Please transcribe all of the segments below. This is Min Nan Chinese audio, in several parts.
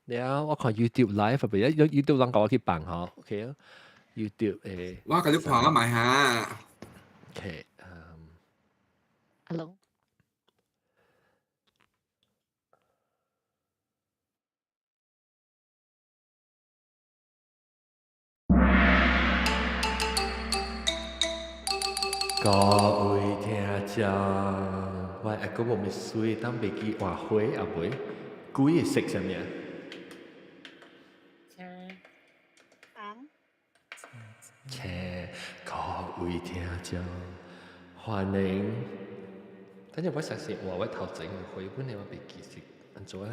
了我看 YouTube live 啊，袂 YouTube 攏共我去放吼，OK 啊？YouTube 誒，我共你看啊覓下。 OK，嗯。 Hello。各位聽眾，我阿哥無咪水，當袂記換花啊袂？鬼會色啥物啊？青。紅。青，各位聽眾，歡迎。等陣我相信話我頭前的花，本來我袂記是按怎啊？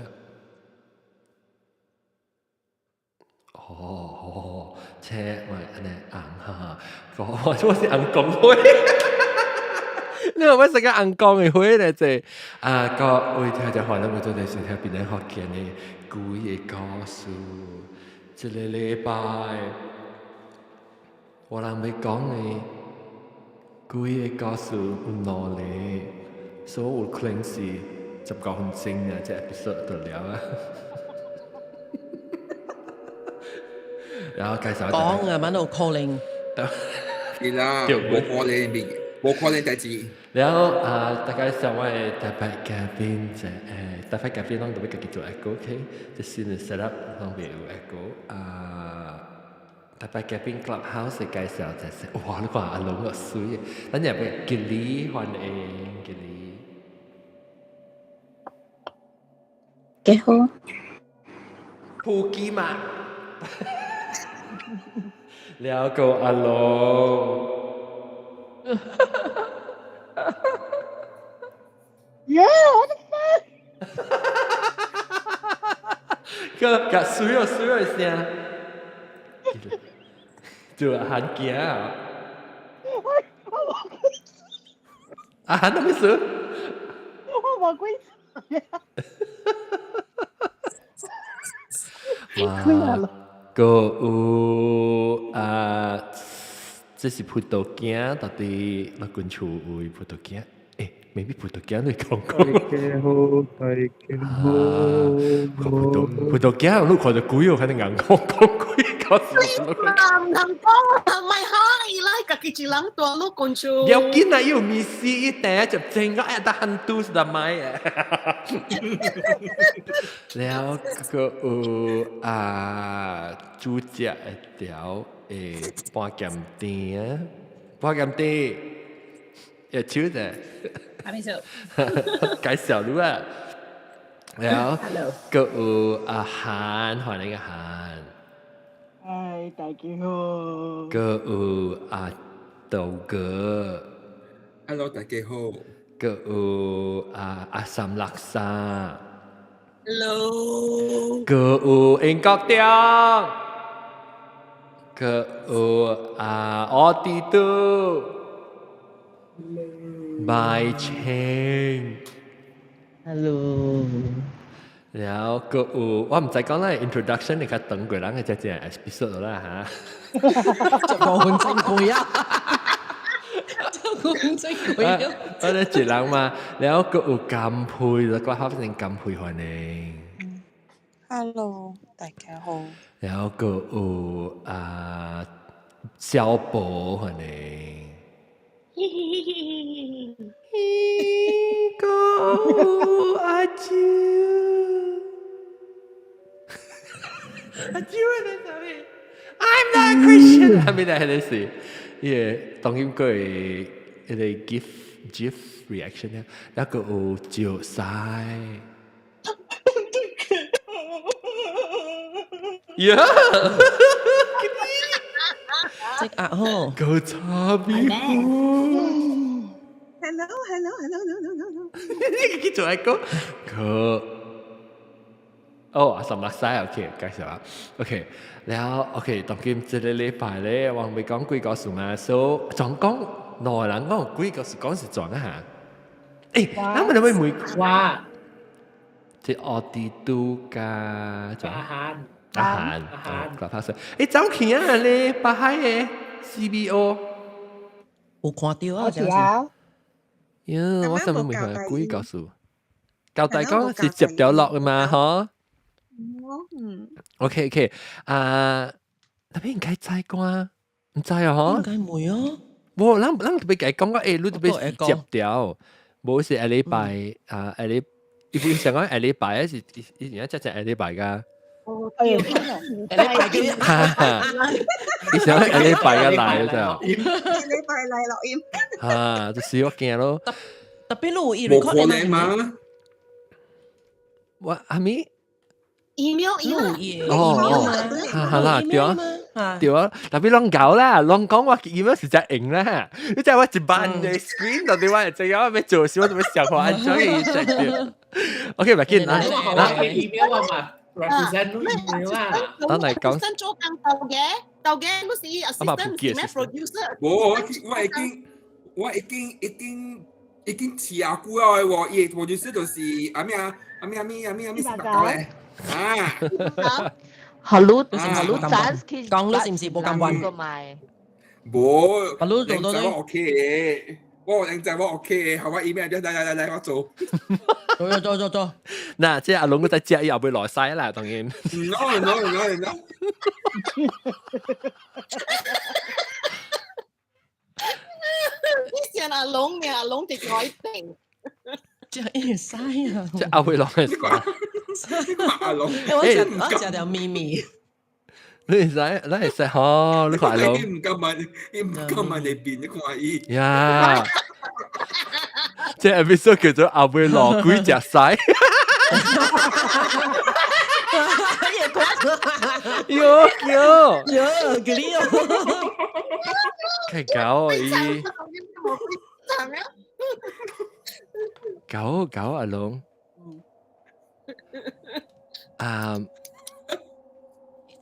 哦哦，青，我按呢紅哈，我我是紅光花。你話我食個紅光的花咧，這啊，各位聽眾歡迎，我做陣收聽檳城福建的鬼的故事。這个禮拜，我人欲講的鬼的故事有兩個，所以有可能是19分鐘啊，這 episode 就了啊。然後介紹講啊，蠻有可能。是啦，無可能未，無可能代誌。然後啊，大家上我的特別嘉賓就特別嘉賓攏都欲家己做 echo，OK？這新的 set up 攏袂有 echo 啊。特別嘉賓 Clubhouse 的介紹就是，哇！你看阿龍個水，咱入去吉利歡迎吉利。幾好。普吉嘛。了個阿龍。 Yeah, what the fuck？個個水哦水哦聲，就喊驚啊！啊，喊啥物事？我無鬼哇！閣有啊，這是葡萄乾，到底咱近厝有葡萄乾？欸，maybe 葡萄乾你講過。大家好，大家好。葡萄葡萄乾，你看著鬼哦，肯定𠊎講講鬼，搞死我！唔通講啊，咪可以啦，家己一人蹛你近厝。要緊啊，有米絲一定就整個哎，得很多是得買啊。了閣有啊，主食一條誒半鹹甜啊，半鹹甜，會手者。阿咩手？介紹你啊。了閣有阿韓，歡迎阿韓。嗨，大家好。閣有阿豆哥。 Hello，大家好。閣有阿阿三六三。 Hello。閣有英國長。閣有阿奧迪都。麥青。 Hello。然後閣有，我毋知講咱 introduction 會較長過人的這這 episode 啦嚇。 15分鐘過啊！15分鐘過啊！我咧一人嘛，然後閣有甘佩，就掛發生甘佩歡迎。 Hello，大家好。然後閣有啊小寶歡迎。個阿舅，阿舅喺啥物？I'm not a Christian。係咪咧？係咧是，伊個當今個迄個 GIF reaction 咧，那個有石西。呀！即壓吼。夠差別。 Hello, hello, hello, hello, hello, hello。你去做一個佢哦，阿十六歲 OK，介紹啊，OK，然後 OK，當今這個禮拜咧，我未講鬼故事嘛，所以總講內人講鬼故事講是怎啊嚇？欸，咱們會問哇，這奧迪都加阿韓，阿韓，阿韓，拍攝，欸，走去啊咧，北海的 CBO 有看到啊，這是。呀，我想問問佢鬼故事，交代講是接條落嘅嘛，嗬？嗯。 OK OK，啊，特別應該知啩？毋知啊，嗬？應該會哦。無，咱特別共伊講個，欸，你特別接掉，無是下禮拜啊，下禮，伊不想講下禮拜，是以前一隻隻下禮拜㗎。哦，對，下禮拜嘅，伊想下禮拜嘅來就。下禮拜來錄音。啊，就是我驚咯。特別你有無可能嘛？我阿咪 email 哦哦，哈啦，對啊，對啊，特別攏搞啦，攏講我 email 實在用啦，你知我一班嘅 screen 到底我係怎樣要做時，我怎麼想看按怎樣 check 掉？OK，唔緊，嗱，email 我嘛 represent email 啦。咱來講，做工豆嘅，豆嘅，你是 assistant 是咩 producer？無，我已經遲下久了的喎，伊 producer 就是阿咩啊，阿咩阿咩阿咩阿咩十八咧，啊，好魯好魯早去講你是唔是無咁運？無，好魯做到我 OK 嘅，我認真我 OK 嘅，好我 email 來來來來我做，做做做做做。嗱，即係阿龍嗰隻隻又會來晒啦，當然。 No no no no。你先阿龍呢？阿龍就改定。這會使啊！這阿會落去。阿龍，我食條咪咪。你會使，你會使吼？你看阿龍。伊毋敢問，伊毋敢問你變，你看伊。呀！這 episode 叫做阿會落鬼食屎。喲喲喲，給你哦！太搞啊！伊。搞搞阿龍。啊！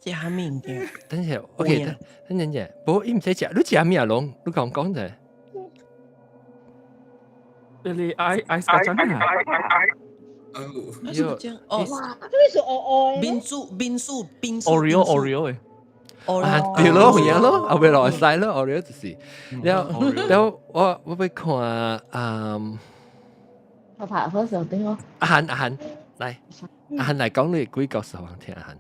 食啥物件？等下，OK，等等者，無伊毋使食，你食啥物阿龍？你講講者。你愛愛食啥啊？哦，哦，這個是黑黑的。民宿民宿民宿。 Oreo Oreo 誒。啊，對咯，有影咯，後尾落會使咯，Oreo 就是。了了，我欲看啊。我拍嗰時候點咯？阿韓阿韓，來，阿韓來講你鬼故事，我聽阿韓。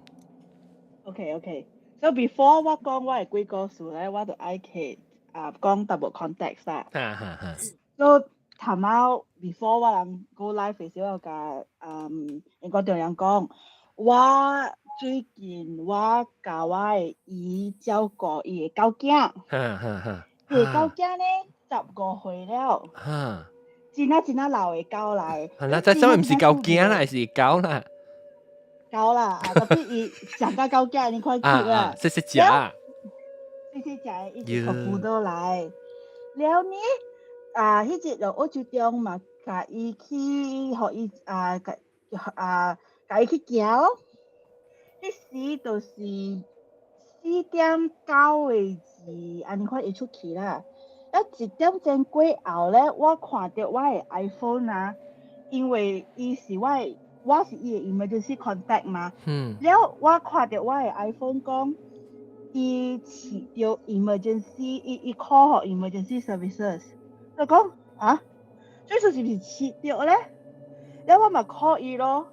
OK OK，so before 我講我的鬼故事咧，我就愛去啊講淡薄 context 啦。哈哈哈。 So 頭仔 before 我人 go live 的時候，我共英國丈人講，我最近我共我的姨照顧伊的狗囝。哈哈哈。伊的狗囝咧15歲了。哈。真啊真啊老的狗來。係啦，這這毋是狗囝啦，是狗啦。狗啦，啊，特別伊上甲狗囝，你看佢啦。細細隻。細細隻，伊就從輔導來。了呢，啊，彼日就澳洲中嘛，共伊去，予伊啊，共啊，共伊去行咯。彼時就是4點9個字，按呢款伊出去啦。啊，1點鐘過後咧，我看著我的 iPhone 啊，因為伊是我的，我是伊的 emergency contact 嘛。了，我看著我的 iPhone 講，伊飼著 emergency，伊 call 予 emergency services。就講啊，這次是毋是飼著咧？了我嘛 call 伊咯。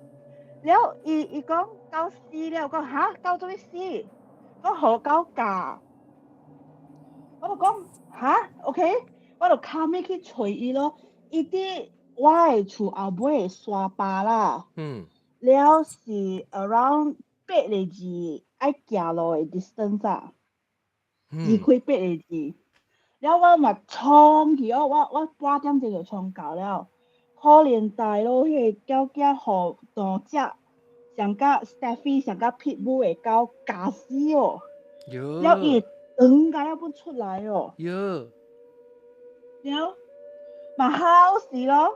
了，伊講狗死了，我講哈，狗做咩死？講予狗咬。我就講哈，OK，我就敲門去揣伊咯。伊佇我的厝後尾的山坡啦。了是 around 8個字愛行路的 distance 啊。離開八個字。了我嘛衝去哦，我半點鐘就衝到了。可憐大咯，彼個狗仔予兩隻上甲 Staffy 上甲 Pitbull 的狗咬死哦。了伊會長甲了本出來哦。了嘛好勢咯，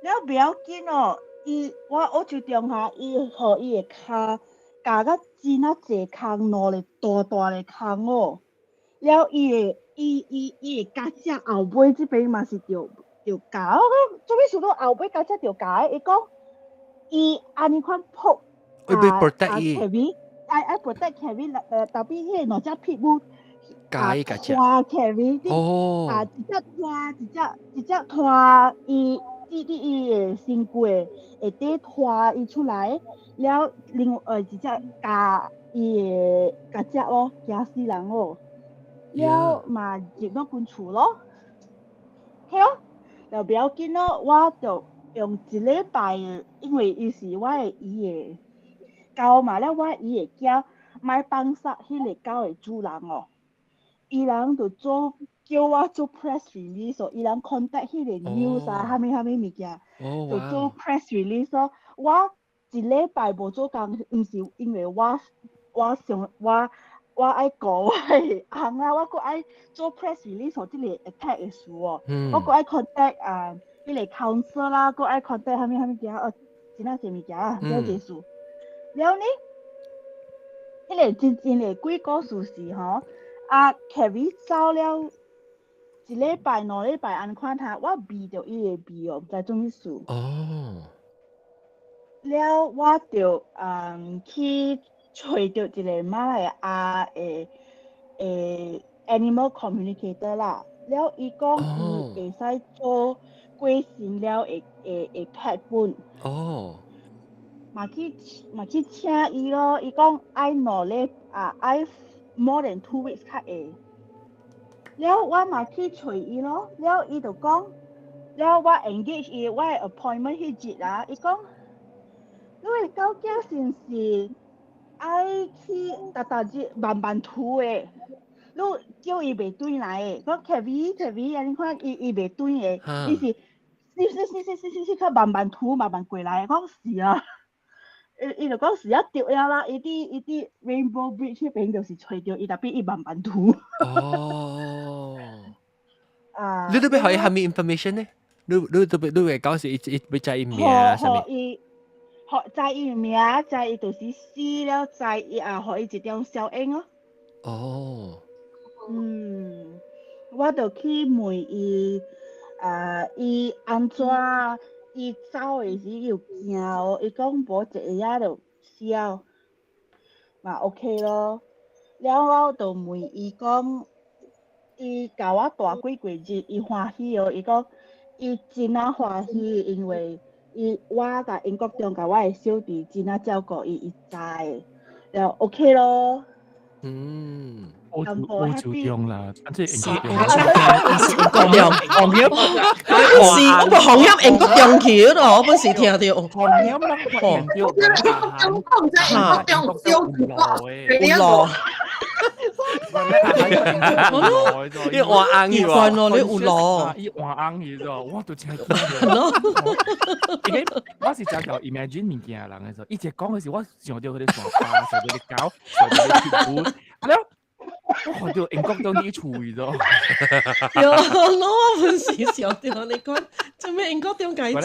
了袂要緊哦，伊我澳洲中下，伊予伊的跤咬甲真啊濟空，兩个大大个空哦。了伊的伊的腳趾後尾這邊嘛是著著咬，我講做咩事都後尾腳趾著咬的？伊講伊按呢款撲會被 protect 伊，愛 protect Kevin，特別彼個兩隻 pitbull 咬伊腳趾，拖 Kevin，啊，一隻拖一隻一隻拖伊，擠佇伊的身軀下底拖伊出來，了另外一隻咬伊的咬食咯，驚死人咯。了嘛入到阮厝咯，嘿咯，就不要緊咯，我就用一禮拜，因為伊是我的姨的狗嘛，了我姨的囝莫放殺彼個狗的主人哦，伊人就做叫我做 press release 哦，伊人 contact 彼個 news 啊，啥物啥物物件，就做 press release 咯。我一禮拜無做工，毋是因為我想我愛顧我的翁啊，我閣愛做 press release 予這個 attack 的事哦，我閣愛 contact 啊，彼個 council 啦，閣愛 contact 啥物啥物件哦，真仔濟物件啊，了這事。了呢，彼個真正的鬼故事是吼，啊 Kerry 走了一禮拜、2禮拜按款下，我聞著伊的味哦，毋知做物事。了我就去揣著一個馬來亞的animal communicator 啦，了伊講伊會使做過身了會 pet 本。嘛去請伊咯，伊講愛2禮啊，愛 more than 2 weeks 較會。了我嘛去揣伊咯，了伊就講，了我 engage 伊，我的 appointment 彼日啊，伊講，你的狗囝是毋是愛去逐逐日慢慢吐的？你叫伊袂轉來的，講 Kevin Kevin 按呢款伊袂轉的，伊是，是是是是是是較慢慢吐慢慢過來，講是啊。伊就講是啊，對了啦，伊佇 Rainbow Bridge 彼邊就是揣著伊，tapi 伊慢慢吐。啊。你都欲予伊啥物 information 呢？你都欲你會講是伊伊欲知伊名啥物？予伊，予知伊名，知伊就是死了，知伊啊，予伊一張小影咯。我就去問伊，啊，伊按怎？伊走的時有驚哦，伊講無一下仔就死了，嘛 OK 咯。了我就問伊講，伊共我蹛幾過日，伊歡喜哦。伊講伊真仔歡喜，因為伊我共英國中共我的小弟真仔照顧伊，伊知，了 OK 咯。澳澳洲中啦，啊這英國中，英國中，紅險，是我無紅險英國中去咯，我本是聽著。紅險人聽著，中國唔知英國中小有路。伊換紅去喎，咯，你有路，伊換紅去咗，我都真驚。伊個我是真叫 imagine 物件人的時候，伊一講的時，我想著彼个山巴，想著彼个狗，想著彼个鐵布，了我看著英國中佇厝去咗。喲，我本是想著你講，做咩英國中解這？我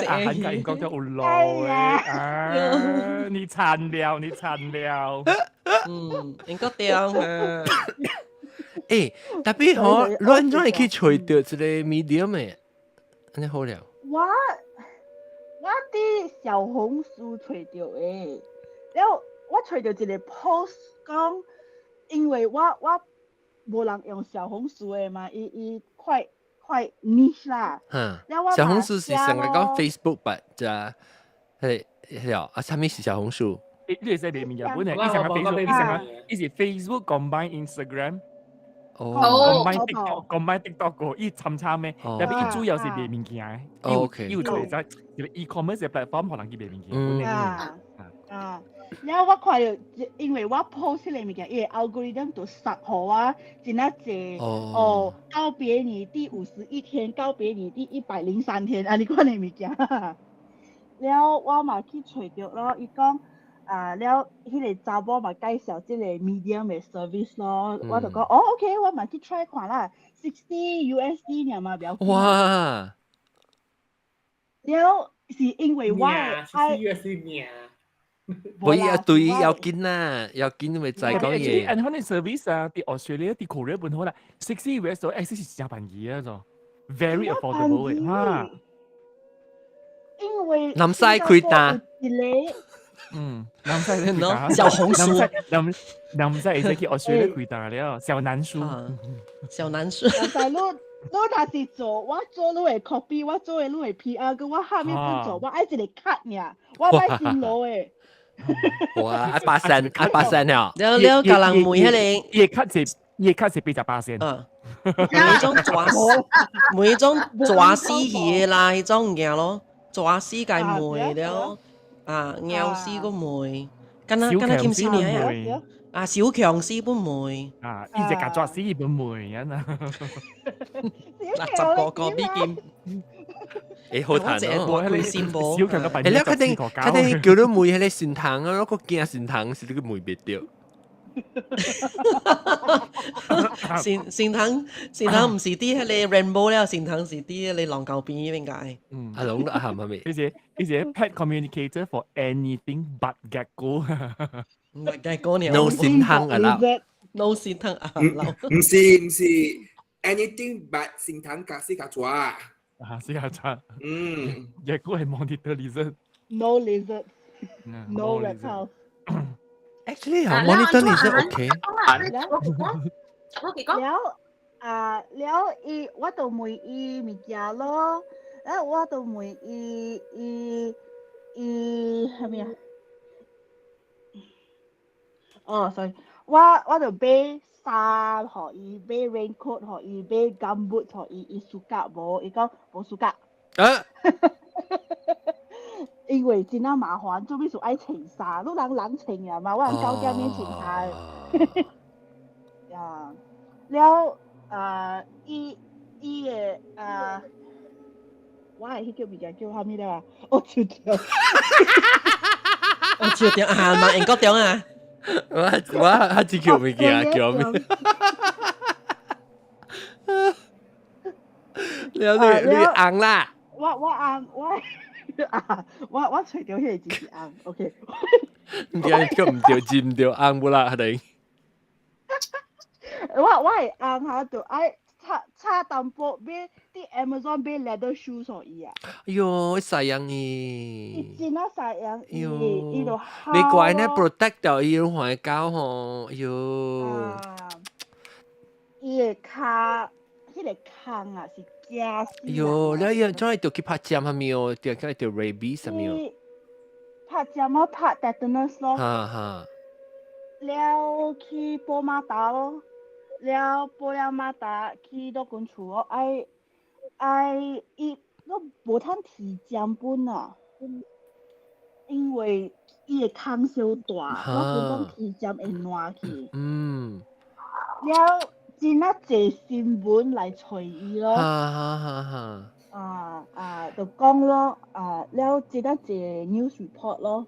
英國中有路的啊！你慘了，你慘了。英國中啊。欸，tapi 吼，你按怎會去揣著一個 medium 的？按呢好了。我佇小紅書揣著的，了我揣著一個 post 講，因為我無人用小紅書的嘛，伊快快 niche 啦。小紅書是成個講 Facebook 吧？咋？係係啊，啥物是小紅書？你會使連物件本來，伊成個 Facebook，伊成個伊是 Facebook combine Instagram。combine TikTok，combine TikTok 個，伊參參的，tapi 伊主要是賣物件的，伊有一個在一個 e-commerce 的 platform，予人去賣物件。啊啊！了我看著，因為我 post 彼个物件，伊个 algorithm 就殺予我真仔濟哦，告別你第51天，告別你第103天，按呢款的物件。了我嘛去揣著咯，伊講啊，了彼个查某嘛介紹這個 medium 的 service 咯，我就講哦 OK，我嘛去 try 看啦，60 USD 爾嘛，不要緊。哇！了是因為我愛 60 USD 爾。無伊啊，對要緊啦，要緊咪知講嘢。按款的 service 啊，佇 Australia、佇 Korea 本好啦，60 US 都 actually 是真便宜啊，就 very affordable 的哈。因為南西開單。一個南西開單。小紅書。南西會使去 Australia 開單了，小南書。小南書。南西路，你若是做，我做你會 copy，我做的你會 PR，佮我下面不做，我愛一個 cut 爾，我愛辛勞的。哇！100仙，100仙了。了了，共人問彼個，伊個 cut 是88仙。嗯，每種抓，每種抓死魚的啦，彼種物件咯，抓死共問了，啊，咬死個問，敢若敢若金絲爾啊，啊，小強死本問，啊，伊隻共抓死伊本問啊。60個個美金。欸，好彈哦！我小強個欸，你確定確定叫你問彼個神童啊？我閣驚神童是你閣問袂著。神神童神童毋是佇彼個 Rainbow 了，神童是佇彼個龍溝邊彼邊解。嗯，阿龍啊，係咪？伊是 pet communicator for anything but gecko。唔係 gecko 呢？No 神童啊啦，No 神童啊啦。毋是毋是，anything but 神童共四腳蛇。啊，四腳蛇。嗯，gecko 係 monitor lizard。 No lizard. No reptile. Actually 啊，monitor lizard OK。了啊，了伊我就問伊物件咯，啊，我就問伊伊伊啥物啊？哦，sorry，我我就買衫予伊，買 raincoat 予伊，買 gumboot 予伊，伊 suka 無？伊講無 suka。啊！因為真啊麻煩，做咩事愛穿衫？你人人穿啊嘛，我人狗仔免穿衫。呀，了啊，伊伊的啊，我的彼個物件叫啥物了啊？我笑掉。我笑掉啊！嘛英國中啊！我我我只叫物件叫咩？了你你紅啦！我我紅我。啊！我我揣著彼個字是紅，OK。毋對，叫毋對，字毋對，紅無啦，肯定。我我的翁哈，就愛差差淡薄買佇 Amazon 買 leather shoes 予伊啊。哎喲，使用伊。伊真啊使用伊，伊就你怪呢 protect 掉伊環狗吼，哎喲。伊的跤，彼個空啊是驚死。哎喲，你伊怎會著去拍針啥物哦？著去著 rabies 啥物哦？拍針哦，拍 tetanus 咯。哈哈。了去報馬達咯，了報了馬達去倒間厝哦，愛愛伊攏無通提針本啊，因為伊的空傷大，我感覺提針會爛去。了真啊濟新聞來揣伊咯。哈哈哈哈。啊啊，就講咯，啊了真啊濟 news report 咯。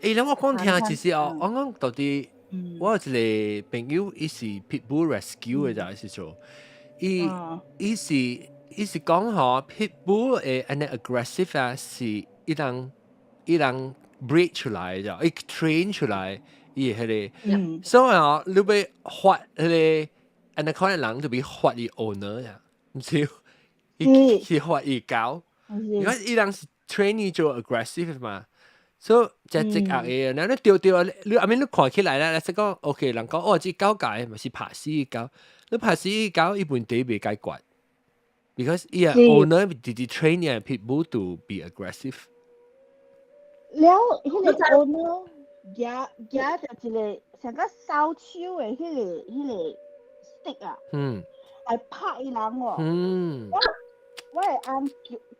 欸，你我講聽，其實哦，我講到底，我有一個朋友，伊是 pitbull rescue 的，就係做，伊伊是伊是講吼，pitbull 會按呢 aggressive 啊，是伊人伊人 breed 出來的，伊 train 出來，伊彼個，所以哦，你欲罰彼個，按呢款的人就欲罰伊 owner 呀，毋是，伊是罰伊狗，因為伊人是 train 伊做 aggressive 嘛。所以只隻鴨嘅，然後你丟丟，你阿面你看起來咧，你識講 OK，人講哦，這狗界嘛是拍死狗，你拍死狗，伊問題未解決，because 伊個 owner 直直 train 伊個 pitbull to be aggressive。了，彼個 owner 舉舉著一個像個掃帚的彼個 stick 啊，來拍伊人喎。我我的翁叫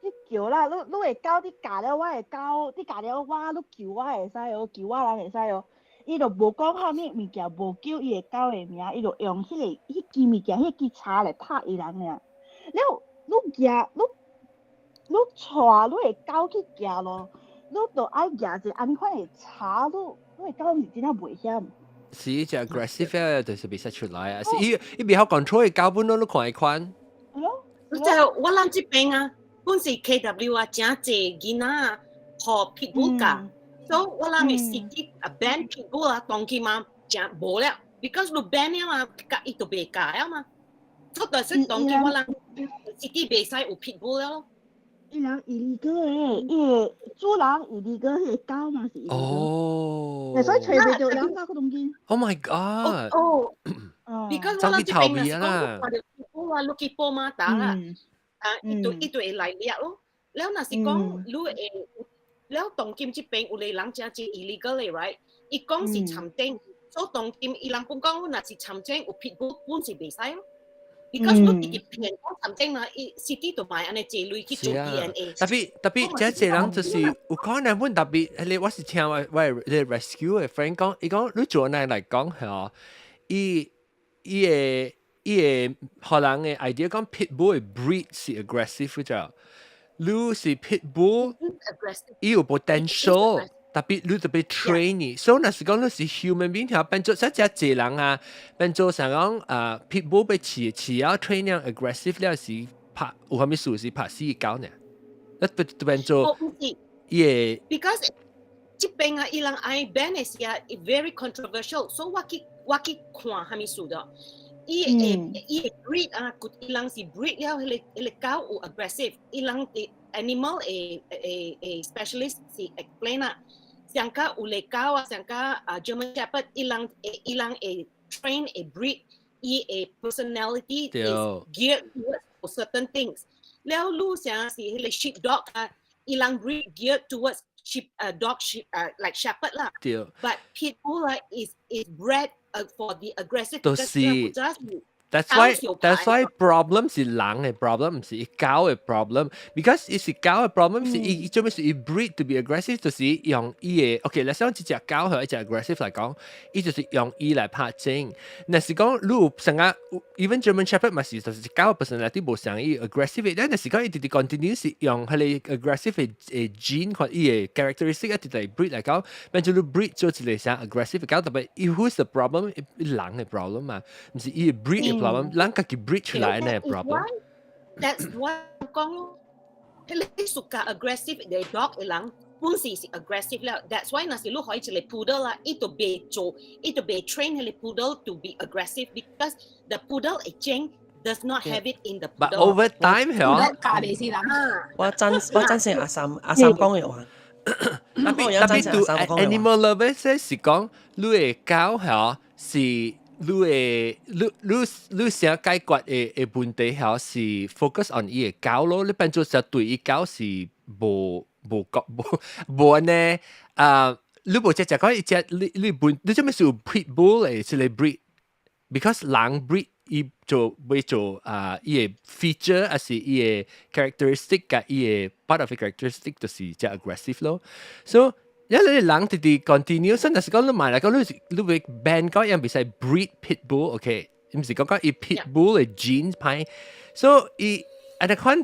你叫啦，你你的狗你教了我的狗，你教了我，你救我會使哦，救我人會使哦。伊就無講啥物物件，無叫伊的狗的名，伊就用彼個彼支物件，彼支叉來拍伊人爾。了，你舉你你帶你的狗去行路，你就愛舉一個按呢款的叉，你你的狗毋是真正危險。是只 aggressive 的，就是袂使出來啊！是伊伊袂曉 control 的狗本咯，你看伊款。係咯。就我咱這邊啊，本是 KW 啊，誠濟囡仔啊，予 pitbull 咬，所以我人的 city 啊 ban pitbull 啊，當今嘛誠無了，because 你 ban 了嘛，咬伊就袂咬了嘛。所以就是當今我人 city 袂使有 pitbull 了咯。伊人 illegal 的，伊個主人 illegal，彼個狗嘛是 illegal。哦。所以揣袂著人狗個當今。 Oh my god！哦。Because 我人這邊若是講看著 pitbull bull 啊，你去報馬達啦，啊，伊就會來掠咯。了若是講你會，了當今這邊有个人誠濟 illegal 的，right？伊講是參政，所以當今伊人講講，若是參政有 pit bull 本是袂使咯。because 你直直騙講參政嘛，伊 city 就買按呢濟鐳去做 DNA。特別，這濟人就是有可能本特別，彼個我是聽我的 rescue 的 friend 講，伊講你做那來講係伊會予人的 idea 講 pit bull 的 breed 是 aggressive 啫，你是 pit bull，伊有 potential。特別你特別 train 你，所以若是講你是 human being 條變做這隻濟人啊，變做想講啊 pit bull 被飼飼啊 train 樣 aggressive 了是拍有啥物事是拍死狗呢？那變做伊會，because 這邊啊，伊人愛 ban 的時啊，very controversial，所以我去看啥物事的。伊會 breed 啊，伊人是 breed 了，彼個狗有 aggressive，伊人的 animal 的 specialist 是 explain 啊，上較有個狗啊，上較啊 German Shepherd，伊人會 train 會 breed，伊的 personality is geared towards certain things。了，你像是彼個 sheep dog 啊，伊人 breed geared towards sheep dog sheep like shepherd 啦。But pit bull 啊 is bred for the aggressive。就是。That's why problem 是人的 problem，毋是伊狗的 problem。Because 伊是狗的 problem 是伊做咩是伊 breed to be aggressive，就是用伊的 OK，你想一隻狗和一隻 aggressive 來講，伊就是用伊來拍戰。若是講你有成個 even German Shepherd 嘛是就是狗 personality 無像伊 aggressive，但若是講伊直直 continue 是用彼個 aggressive 的 gene 或伊的 characteristic 一直來 breed 來講，變做你 breed 做一個啥 aggressive 狗，特別伊 who's the problem？人的 problem 嘛，毋是伊 breed 的 problem，人家己 breed 出來的 problem。 That's why 講彼個屬較 aggressive 的 dog 的人本身是 aggressive 了。That's why 若是你予伊一個 poodle 啦，伊就袂做，伊就袂 train 彼個 poodle to be aggressive because the poodle 的 gene does not have it in the But poodle。 over time 係教袂死人。我贊成阿三講的話。特別對 animal lovers 是講，你的狗係是你的你想解決的問題係是 focus on 伊的狗咯，你變做就對伊狗是無覺無無呢啊！你無只只講伊隻你你本你做咩是有 pit bull 的這個 breed？because 人 breed 伊做會做啊，伊的 feature 還是伊的 characteristic 佮伊的 part of the characteristic 就是只 aggressive 咯。So 因為你人直直 continue，所以若是講你買來講你你會 ban 講樣袂使 breed pit bull，OK？毋是講講伊 pit bull 的 genes 歹，所以伊按呢款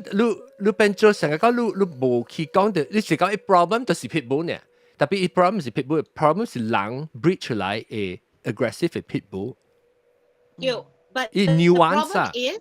你變做成個講你無去講的，你是講伊 problem 就是 pit bull 呢？特別伊 problem 是 pit bull，problem 是人 breed 出來的 aggressive 的 pit bull。對，but 伊 the nuance problem 啊 is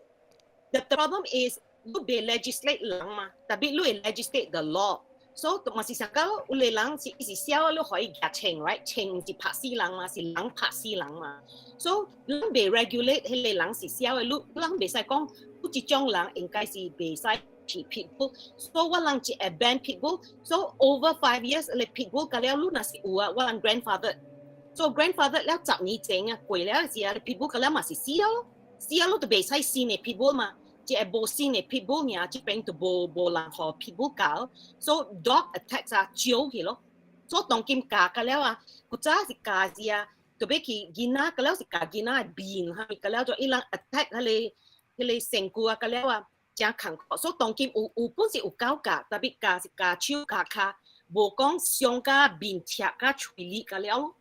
the problem is 你袂 legislate 人嘛，特別你會 legislate the law。所以嘛是想講，有個人是伊是痟，你予伊舉槍，right？槍毋是拍死人嘛，是人拍死人嘛。所以咱袂 regulate 彼個人是痟的，你咱袂使講，有這種人應該是袂使飼 pit bull。所以我人一會 ban pit bull。So over 5 years，你 pit bull 甲了，你若是有啊，我人 grandfather。So grandfather 了10年前啊，過了時啊，pit bull 甲了嘛是死了，死了你就袂使新的 pit bull 嘛。這個無新的 pit bull 爾，這邊就無人予 pit bull 咬，所以 dog attacks 啊少去咯。所以當今咬甲了啊，古早是咬時啊，特別去囡仔，甲了是咬囡仔的面，哈，甲了就伊人 attack 彼個身軀啊，甲了啊，誠艱苦。所以當今有本是有狗咬，特別咬是咬手咬跤，無講傷甲面赤甲喙裂甲了咯。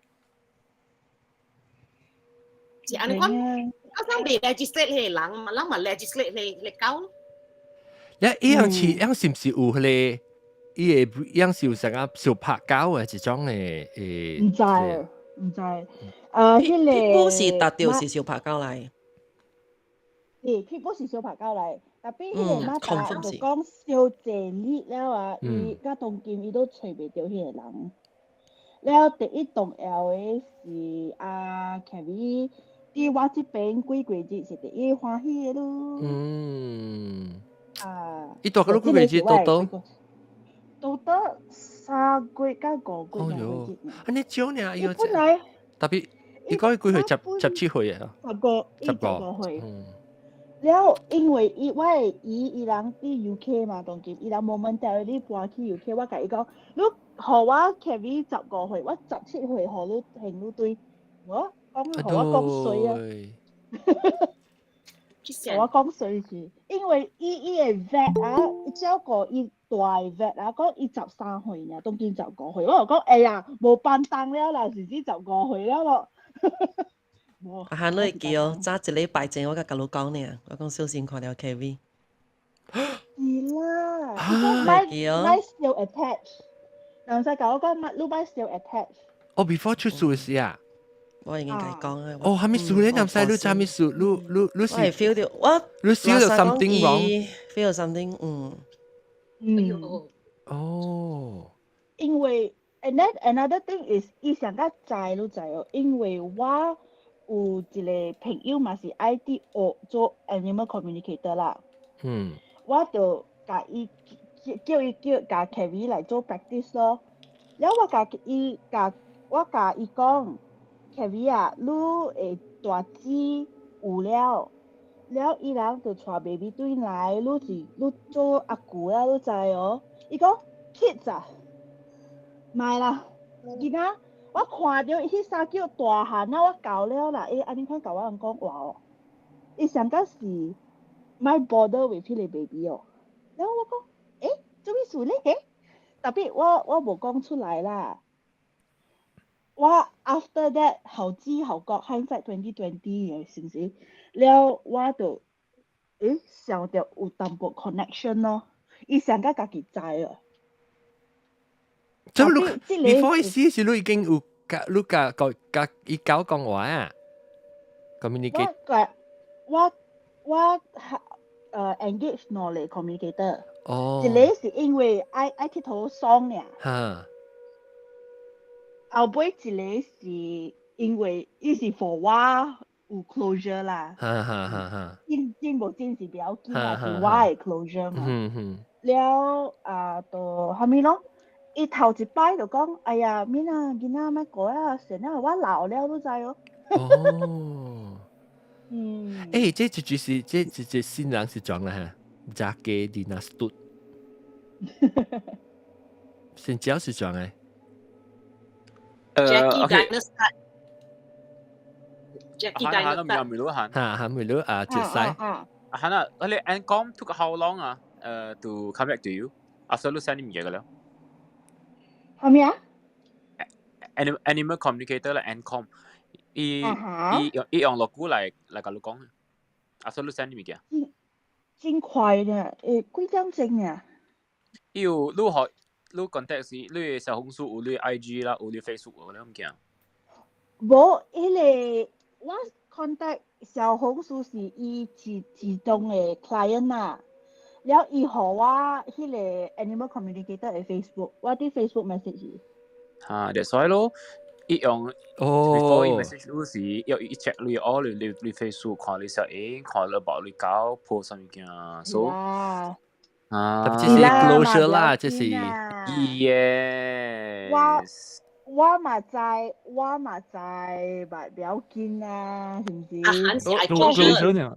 是按呢款。我咱袂 legislate 彼個人嘛，咱嘛 legislate 彼個狗。你伊樣似，樣是毋是有彼個？伊個樣是有啥個小拍狗的一種的誒？毋知毋知，彼個 Pitbull 是達到是小拍狗來。是 Pitbull 是相拍狗來，特別彼個馬達就講傷濟力了啊，伊甲當今伊都揣袂著彼個人。了第一重要的是阿 Kevin。佇我這邊幾個月是第一歡喜的咯。啊。伊大個幾個月多多？多多3個月到5個月。哦喲，按呢少呢，伊本來特別伊講伊幾歲？17歲啊？十個，十個歲。了，因為伊我的姨伊人佇 UK 嘛，當今伊人 momentarily 搬去 UK，我共伊講，你予我 Kevin 15歲，我17歲予你還你對，我講予我講衰啊！我講衰是，因為伊伊的 vet 啊，照顧伊大的 vet 啊，講伊13歲爾，當今十五歲，我就講哎呀，無辦當了啦，是指十五歲了咯。阿漢你會記哦，早一禮拜前我佮佮你講呢，我講小心看著 KV。是啦，伊講莫 still attach，人使共我講莫，你莫 still attach。哦，before 出事時啊。我已經共伊講啊。哦，啥物事咧？南西你啥物事？你你你是我係 feel 到我，你 feel 到 something wrong？feel something，嗯。嗯。哦。因為，and then another thing is，伊上較知你知哦，因為我有一個朋友嘛是愛佇學做 animal communicator 啦。我就共伊叫伊叫共 Kevin 來做 practice 咯。了我共伊共我共伊講，Kevin 啊，你會大姊有了，了伊人就帶 baby 轉來，你是你做阿舅了，你知哦？伊講 kids 啊，莫啦，囡仔，我看著彼三叫大漢啊，我夠了啦，伊按呢款共我人講話哦，伊上較是莫 bother with 彼個 baby 哦。了我講，欸，做咩事咧？欸，特別我無講出來啦。我 after that 後知後覺，hindsight 2020 嘅是毋是？了我就欸想著有淡薄 connection 咯，伊上較家己知哦。這你 before 伊死時，你已經有共你共共共伊狗講話啊？communicate。我我engage 兩個 communicator。哦。一個是因為愛愛𨑨迌爽爾。後尾一個是因為伊是 for 我有 closure 啦。哈哈哈哈。真真無真是不要緊啦，是我的 closure 嘛。了啊，就啥物咯？伊頭一擺就講，哎呀，免啊，囡仔莫過啊，先啊，我老了，你知哦。哦。嗯。欸，這就就是這這這新人是怎啦哈？Jake Dinastut。新招是怎嘅？ Jackie Dynasty。Jackie Dynasty。哈哈，沒路啊，接西。啊，哈那，嗰你 Ancom took how long 啊？To come back to you after 你 send 物嘢嘅了？係咩啊？Animal communicator 啦，Ancom，伊伊用伊用落久來來共你講，after 你 send 物件。真真快呢，誒幾點鐘啊？伊有你學你 contact 是你的小紅書有你 IG 啦，有你 Facebook 有你物件。無，彼個我 contact 小紅書是伊自自動的 client 啦。了伊予我彼個 animal communicator 的 Facebook，我佇 Facebook message 伊。哈，that's why 咯，伊用哦 before 伊 message 你時，要伊 check 你哦，你你你 Facebook 看你小影，看你報你搞 post 啥物件，so 啊，啊，特別這是 closure 啦，這是 yes。我我嘛知，我嘛知，嘛不要緊啊，是毋是？啊，還是愛 closure 呢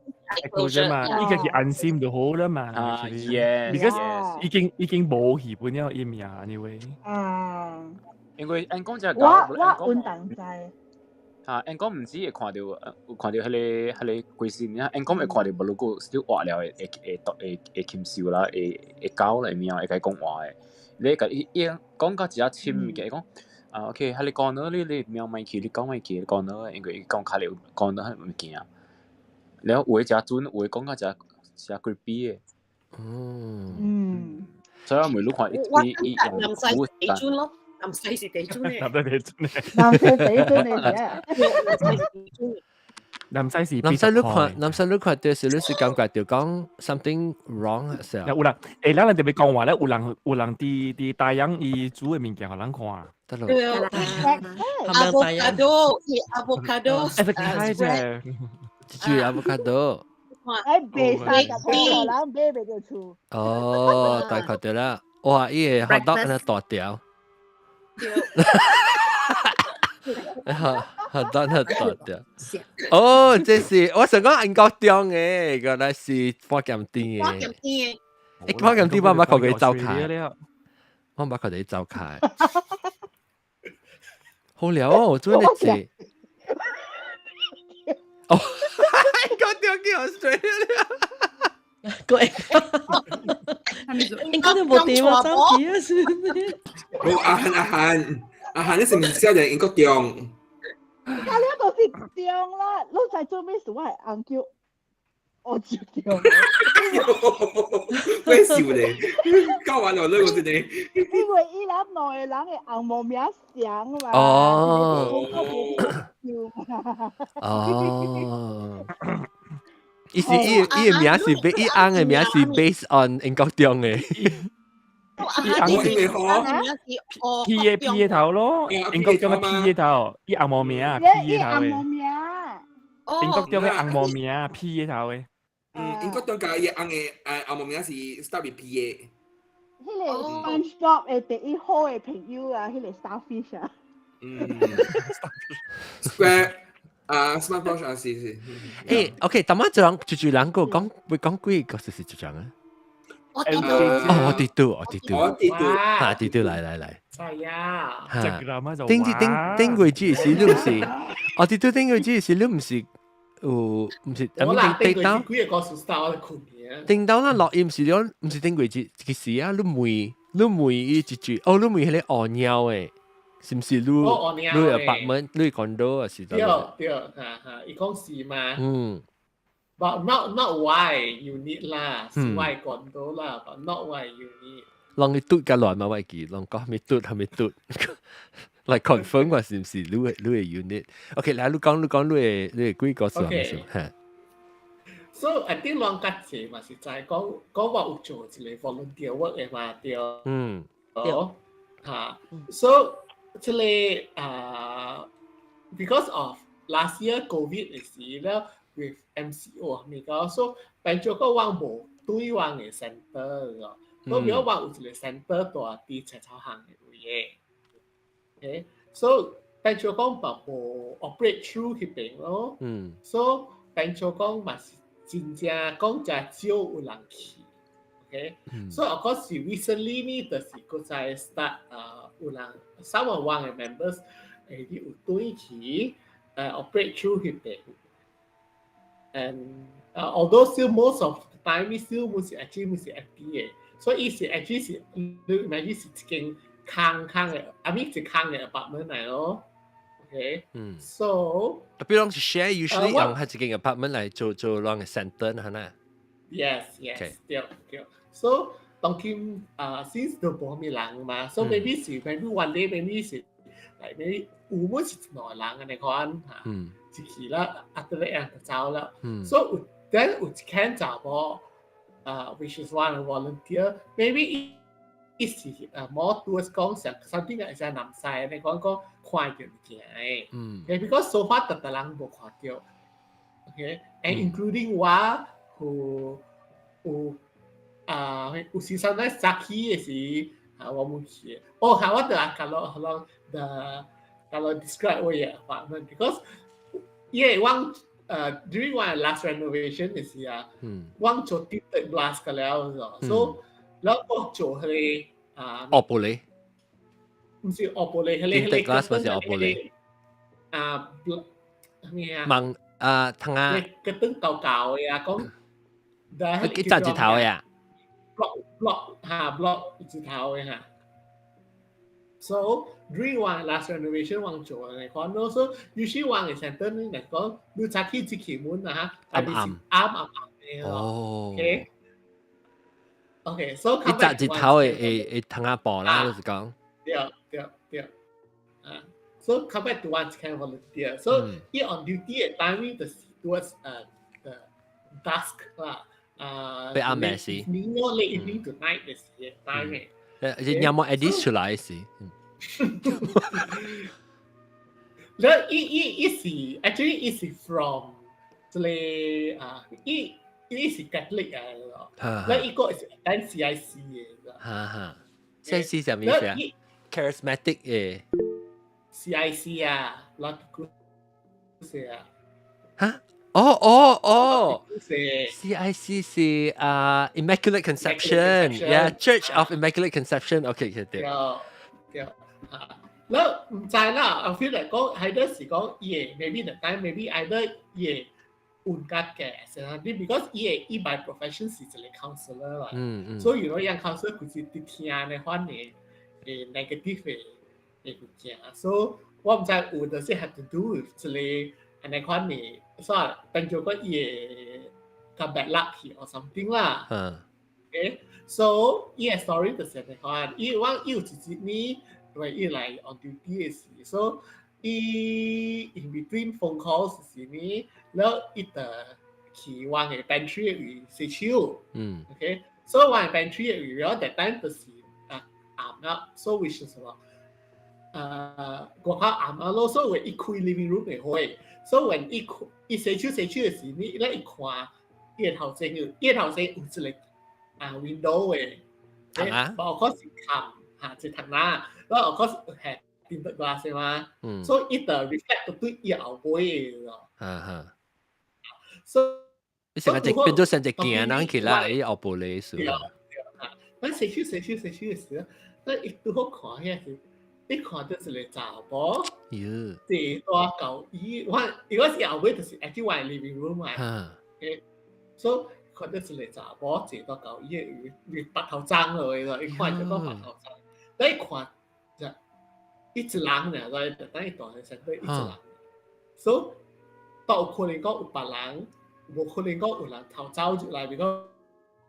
，closure 嘛，嘛，依個是安心就好啦嘛。啊，yes，，because 已經無戲本了伊名，anyway。啊。因為按講就我我穩當知。啊，按講毋止會看著，有看著彼個彼個鬼死，按講會看著無如果是活了會會會會會禽獸啦，會會狗啦，喵會共伊講話的。你共伊伊講甲一仔深物件，伊講啊，OK，彼個講到你你喵莫去，你講莫去，講到因為伊講較了講到彼物件。了有的誠準，有的講甲誠誠 creepy 的。嗯。所以我每路看伊伊伊用南西地磚咯，南西是地磚南西地磚。南西地磚嚟嘅。南西是南西你看，南西你看，就是你是感覺就講 something wrong 時候。有人，欸，咱人特別講話咧，有人有人佇佇大洋伊煮的物件予咱看。得咯。對啊。avocado，avocado。 avocado。煮 avocado。哎，賣三十塊，人買袂著厝。哦，大概對啦。哇，伊個 hot dog 按呢大條。好短好短的。哦，這是我想講英國中嘅，原來是花劍店嘅。花劍店嘅。欸，花劍店我毋捌看過走開，我毋捌看過走開。好了哦，做呢隻。哦，英國中叫 Australia 了。對，應該都無電話走去啊！是。哦，阿漢阿漢阿漢，你是毋是寫在英國中？啊，你都是中啦，你知做咩事？我係紅叫，我就中。咩笑咧？教完了你個真係。因為伊人兩個人的紅毛名相嘛。哦。哦。伊是伊伊的名是伊翁的名是 based on 英國中的。伊翁是 P 的 P 的頭咯，英國中的 P 的頭，伊紅毛名 P 的頭的。英國中的紅毛名 P 的頭的。嗯，英國中共伊翁的紅毛名是 start with P 的。彼個 SpongeBob 的第一好的朋友啊，彼個 Starfish 啊。嗯。Square 啊，SpongeBob 啊，是是。欸，OK，淡仔一人就就人個講會講幾個是是就這樣啊？我佇哦，我佇拄，我佇拄，我佇拄，哈，佇拄，來來來。係啊。哈。頂頂頂月子時你毋是，我佇拄頂月子時你毋是有，毋是，我啦，頂月幾個故事我困嘅。頂到咱錄音是你毋是頂月子，其實啊，你問你問伊一句，哦，你問彼個烏貓的。是毋是你你 apartment 你 condo 啊是？對對，哈哈，伊講是嘛？嗯。 But not why unit 啦，是 why condo 啦，but not why unit。人伊嘟較亂嘛，我會記，人講蝦米嘟蝦米嘟，來 confirm 我是毋是你的 unit。OK，來你講你講你的幾個數係數？嚇。 So I think 攏較濟嘛是在講講我有做一個 volunteer work 的嘛，對。對。嚇，so 這個啊，because of last year COVID 的時咧，with MCO 物個，so 變做個我無對我的 center 個，所以我有一個 center 蹛佇青草巷的位的，OK，so 變做講嘛無 operate through 彼邊咯，so 變做講嘛是真正講誠少有人去，OK，so of course recently 呢，就是閣再 start 啊，有人 some of 我的 members 會有轉去operate through 彼邊，and although still most of the time still 毋是 actually 毋是 empty 的，所以伊是 actually 是你 imagine 是一間空空的，I mean 一空的 apartment 來咯，OK，so 比如講是 share usually 用係一間 apartment 來做做啷個 center 係咪？Yes，對對，so 當今啊，since 都無啥物人嘛，so maybe 是 maybe one day maybe 是，like maybe 有本是兩個人按呢款嚇，一去啦，after that 就走啦。So 有 then 有一間查某啊，which is one volunteer，maybe 伊伊是啊，more towards 講上 something 會使南西按呢講講看著物件的。Okay，because so far 逐逐人無看著，okay，and including 我有有啊，有時陣早起的時啊，我冇去。哦，嚇，我就啊，kalau kalau the kalau describe 我的 apartment because 因為我during 我 last renovation 的時啊，我做 tinted glass 個了，所以然後我做彼個啊，哦玻璃，毋是哦玻璃，彼個 tinted glass 嘛是哦玻璃，啊，咩啊？網啊，通啊，個燈舊舊的啊，講，佢紮一頭的啊，block block 嚇 block 一頭的嚇。So during 我 last renovation 我做來講，so usually 我的 center 呢來講，你早起一開門啊嚇，暗暗暗暗暗的哦。 OK。OK，so 伊紮一頭的會會窗仔布啦，就是講。對對對，啊，so come back to one kind volunteer。So 伊 on duty 的 timing 就是 towards the dusk 啦，啊，被暗暝時。 evening 咯，late evening to night 的時 time 誒，有冇 edit 出來時？แล้ว伊伊伊是 actually 伊是 from 這個啊，伊伊是 Catholic 來咯，แล้ว伊個是 CIC 的。哈哈，CIC 啥物意思啊？Charismatic 的。 CIC 啊，Lord 是啊。嚇？哦哦哦是，CIC 是啊 Immaculate Conception，yeah，Church of Immaculate Conception，OK，對。對對啊，แล้ว毋知啦，我 feel like 講係得是講伊會 maybe the time maybe either 伊會運較嘅，成啊啲 because 伊會伊 by profession 是一個 counselor 啦，所以如果樣 counselor 佢是佇聽的款的誒 negative 的的物件，所以我毋知有就是 have to do with 一個按呢款的，所以變做講伊會較 bad luck 去 or something 啦。Okay, so 伊個 story 就是按呢款，伊我伊有一日呢，因為伊來 on duty 的時，所以伊 in between phone calls 時呢，然後伊就去我的 pantry 位洗手。OK，所以我的 pantry 的位，然後 that time 就是啊暗啦，所以 which 是什麼？外口暗啊咯，所以一開 living room 的火，所以 when 伊伊洗手洗手的時，你咧一看，伊的頭前有，伊的頭前有一個啊 window 的，窗啊， of course 是冚嚇，一窗啦，然後 of course 係 tinted glass 嘛，所以伊就 reflect 到對伊後尾的咯。哈哈，所以你成個隻變咗成隻鏡人去啦，伊後玻璃數。對啊，咱洗手洗手洗手的時候，咱伊拄好看遐是，你看到一個查某，坐大舊椅，我如果是後尾就是 actually 我 living room 嘛，所以看到一個查某坐大舊椅，伊白頭鬃落去咯，伊看就講白頭鬃，你一看就一隻人爾，來等伊大聲對一隻人，所以都有可能講有別人，無可能講有人偷走入來，比如講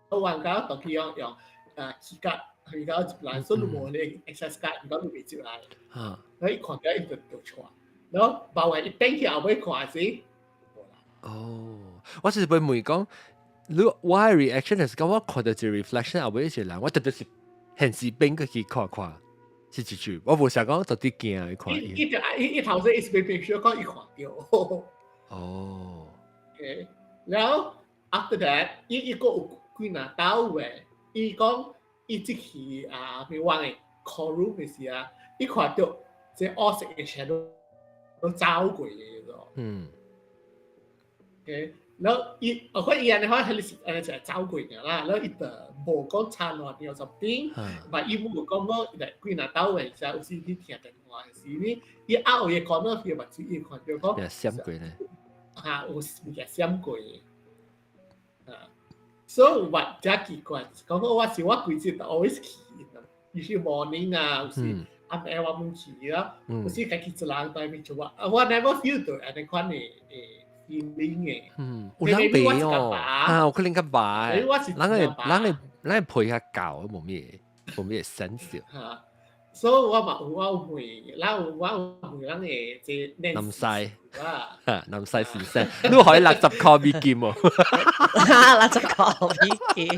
我玩家當去用用啊 key card，佢講入來，所以你無你 access card，佢講你袂入來。你一看到伊就就出，然後包完伊轉去後尾看時，無啦。哦，我是會問講，你我的 reaction 就是講我看到一個 reflection 後尾一個人，我特別是現時變過去看看，是一句，我無想講到底驚去看伊。伊就伊伊頭先伊是被被說講伊看到。OK，然後 after that，伊伊閣有幾若兜嘅，伊講伊這去啊，比如我的 call room 的時啊，伊看到這烏色的 shadow 都走過的咯。OK，然後伊，我看伊按呢款，彼是按呢就走過爾啦，然後伊就無講插亂著 something，嘛伊無講講來幾若兜的時，有時去聽電話的時呢，伊拗伊講到伊目睭伊看到講，閃過呢？嚇，有物件閃過的，啊，所以我真奇怪，講講我是我規日都 always 去，尤其 morning 啊，有時暗暝我們去啊，有時家己一人在面做啊，我 never feel 到按呢款的誒 feeling 的。嗯，有人白哦，啊，有可能較白，人會人會人會陪較厚，無咩無咩 sense。嚇，所以我嘛有我有問，咱有我有問人的這南西啊，南西先生，你可以60塊美金哦，60塊美金。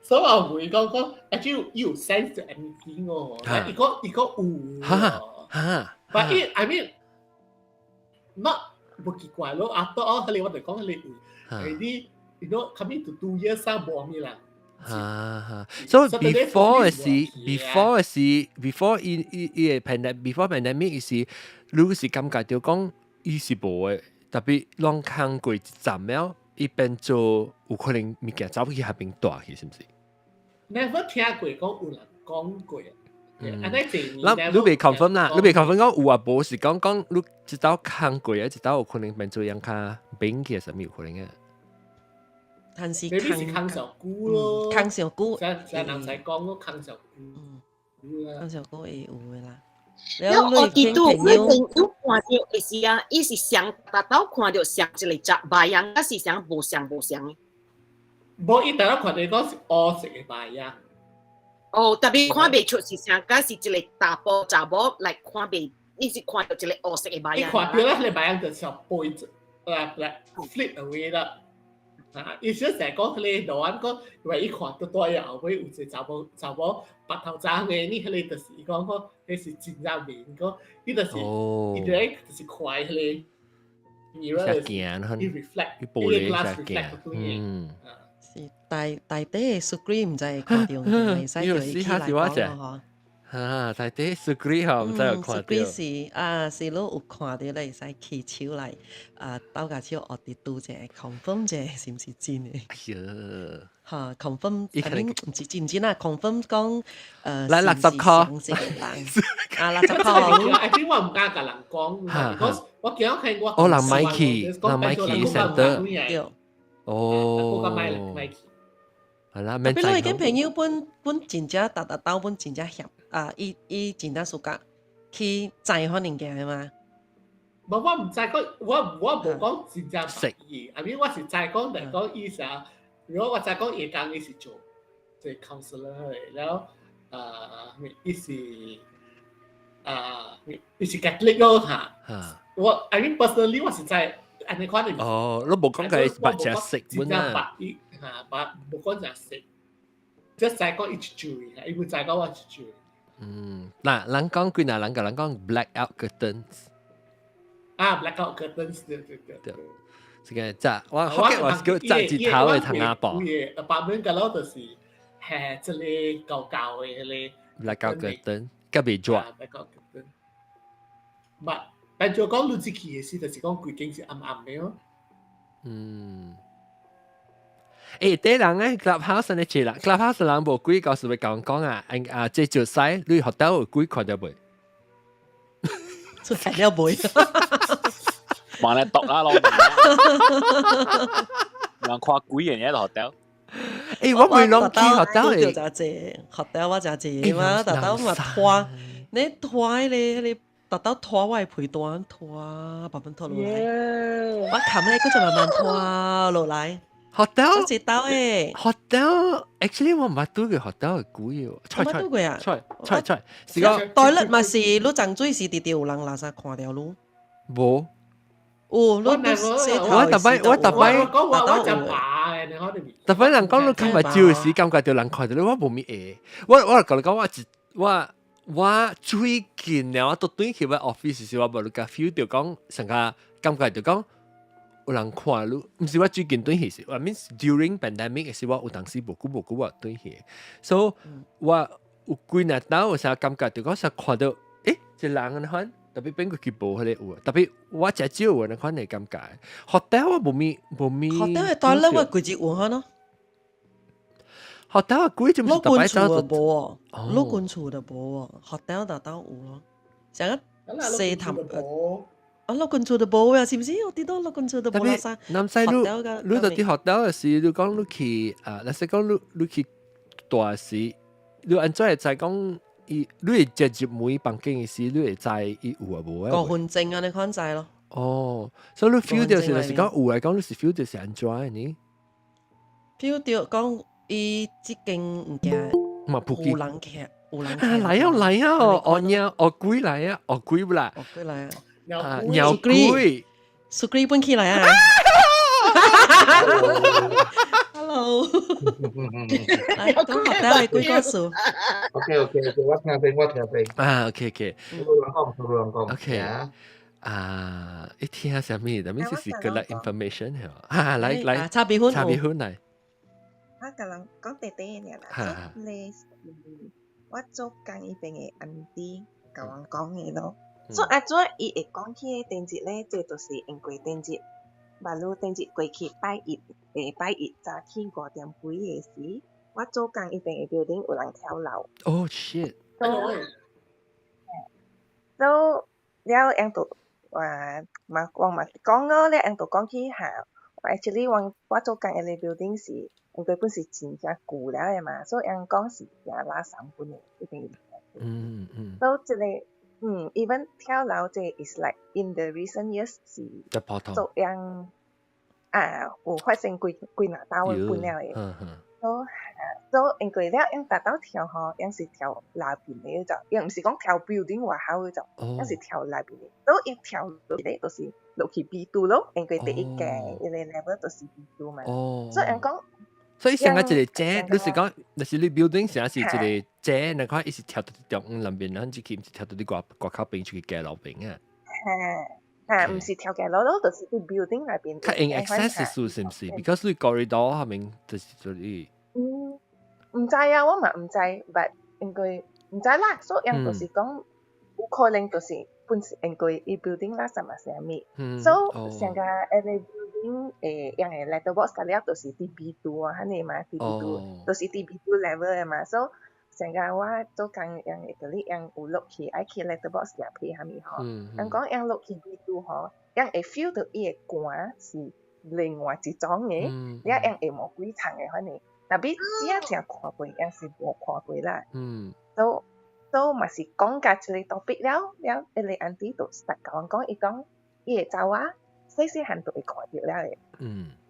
所以我問講講，actually 有 sense anything 哦，伊講伊講有，哈哈，but it I mean not 無奇怪咯，after all，彼個我就講彼個有，啲 you know coming to 2 years 啊，無咩啦。啊，所以 before 是 before 是 before 伊伊伊個 pandemic before pandemic 是，你是感覺到講伊是無的，特別攏空過一站了，伊變做有可能物件走去遐邊大去，是毋是？Never 聽過講有人講過。嗯，咱你未 confirm 啦，你未 confirm 講有啊無是講講你一道空過啊，一道有可能變做樣較扁去，啥物有可能啊？但是是空上久咯，空上久，成成人使講咯，空上久，空上久會有的啦。了我記得我朋友看著的是啊，伊是上達到看著上一個隻白樣，還是上無像無像的？無，伊當看著講是烏色的白樣。哦，特別看袂出是啥，敢是一個查埔查某來看袂，你是看著一個烏色的白樣。伊看著咧，彼個白樣就像背著，來 flip away 啦。啊！伊小成講彼個路安講，因為伊看到大後尾有一個查某查某白頭鬃的，你彼個就是伊講講，彼是真正面講，伊就是伊就就是看彼個 mirror，伊 reflect，伊玻璃 glass reflect 嗯，是大大底的 screen 毋知會看著，袂使叫伊起來講咯，嗬。啊，在啲 Sugri 嗬，唔知有看到。 Sugri 是啊，是你有看到你會使起手來啊，鬥下手學佇拄者 confirm 者是毋是真的？哎呀，嚇，confirm，伊可能唔是真唔真啊？confirm 講來60塊是人啊，60塊。 I think 我毋敢共人講，because 我驚看我。哦，人買去，人買去 center。對。哦。我買買去。係啦，特別你間朋友本本真正逐逐兜本真正險啊！伊伊真正暑假去知可物件的嘛。無，我毋知講，我無講真正識伊，I mean 我是知講，但講意思啊。如果我知講伊講伊是做做 counselor 的，然後伊是伊是 Catholic 咯嚇。我 I mean personally 我是知按呢款的。哦，你無講佢捌食食本啊？捌伊嚇，捌無講食食，即係知講伊一句，伊無知講我一句。嗯，嗱，人講幾若人共人講 blackout curtains。啊，blackout curtains 對對對。對，這個隻我福建話是叫紮舌頭的窗仔布。有的 apartment 個咯，就是係這個舊舊的迄個 blackout curtain，較袂熱。 blackout curtain。唔，但就講你入去的時，就是講規間是暗暗的哦。嗯。欸，啲人咧 Clubhouse 呢，這人 Clubhouse 人無鬼告訴會講講啊，啊，這就使你學到有鬼看到未？出來了未？望你讀啦，攞人看鬼嘅嘢學到。欸，我未攏去學到的。就濟學到我真濟嘛，特到嘛拖，你拖咧，你特到拖我的被單拖，慢慢拖落來。我冚咧，佢就慢慢拖落來。學到，一刀誒。學到，actually 我毋捌拄過學到的鬼喎。毋捌拄過啊？出出出，是講。 toilet 嘛是，你浸水時直直有人垃圾看著你。無。有，你洗頭我逐擺，我逐擺，我我就爬的，你可能。逐擺人講你看目睭時，感覺著人看著你，我無物會。我我共你講，我一我我最近了，我都轉去我 office 時，我無你共 feel 著講，上個感覺著講。有人看你，毋是我最近轉去時，I mean during pandemic 時，我有當時無久無久我轉去，所以我有幾若當有啥感覺，就講啥看到，欸，一人按呢款，特別變過去無彼個有，特別我誠少有按呢款的感覺。學校我無咪無咪。學校的 toilet 我規日有可咯。學校鬼就毋是老君厝就無哦，老君厝就無哦，學校就當有咯。成個洗頭。啊，老君厝就無啊，是毋是？我知道老君厝就無啦啥。南西你你到佇學校的時，你講你去啊，若是講你你去大時，你按怎會知講伊？你會直入門房間的時，你會知伊有啊無啊？5分鐘按呢款知咯。哦，所以你 feel 到是就是講有來講，你是 feel 到是按怎的呢？feel 到講伊這間物件有人客，有人客。來啊來啊！哦鳥哦鬼來啊！哦鬼不啦？哦鬼來啊！啊，鳥鬼，蘇格本起來啊！Hello，來講學校的鬼故事。 OK OK OK，我聽聽我聽聽。啊，OK OK。數人講，數人講。 OK。啊，一聽啥物？但係是 collect information 係嘛？啊，來來，茶米粉，茶米粉來。我共人講短短的爾啦，咧我做工彼邊的 auntie 共我講的咯。所以按怎伊會講起的頂日咧，這就是因為頂日，馬路頂日過去拜一，下拜一早起5點幾的時，我做工彼邊的 building 有人跳樓。 Oh shit！都了，𪜶就話嘛，我嘛講咯，了𪜶就講起嚇，actually 我我做工的 building 是，因為本是真正舊了的嘛，所以𪜶講是誠垃圾本的，一定。所以這個。嗯，even 跳樓這 is like in the recent years 是做樣啊有發生幾幾若道的本了的。所所因為了𪜶達到跳吼，𪜶是跳內邊的就，𪜶毋是講跳 building 外口的就，𪜶是跳內邊的。所以伊跳落去就是落去 B2 咯，因為第一個伊個 level 就是 B2 嘛。所以𪜶講。所以上個一個井，你是講，若是你 building 上是一個井，你看伊是跳到中央內邊，咱只去毋是跳到你外外口邊出去街路邊啊？嚇嚇，毋是跳街路咯，就是佇 building 內邊。較用 access 數是毋是？because 你 corridor 下面就是做你。嗯，毋知啊，我嘛毋知，but 應該毋知啦，所以𪜶就是講有可能就是本是因為伊 building 垃圾嘛是啥物，所以上個一个 building 𪜶个 letterbox 了就是佇 B2 啊，按呢嘛，佇 B2 就是佇 B2 level 的嘛，所以上個我做工𪜶會甲你𪜶有落去愛去 letterbox 舉批啥物吼，𪜶講𪜶落去 B2 吼，𪜶會 feel 到伊的寒是另外一種的，了𪜶會毛幾層的反正，tapi 真正看過，𪜶是無看過啦。都嘛是講甲這个 topic 了，了，彼個 auntie 就 start 共阮講，伊講伊的查某細細漢就會看著了的，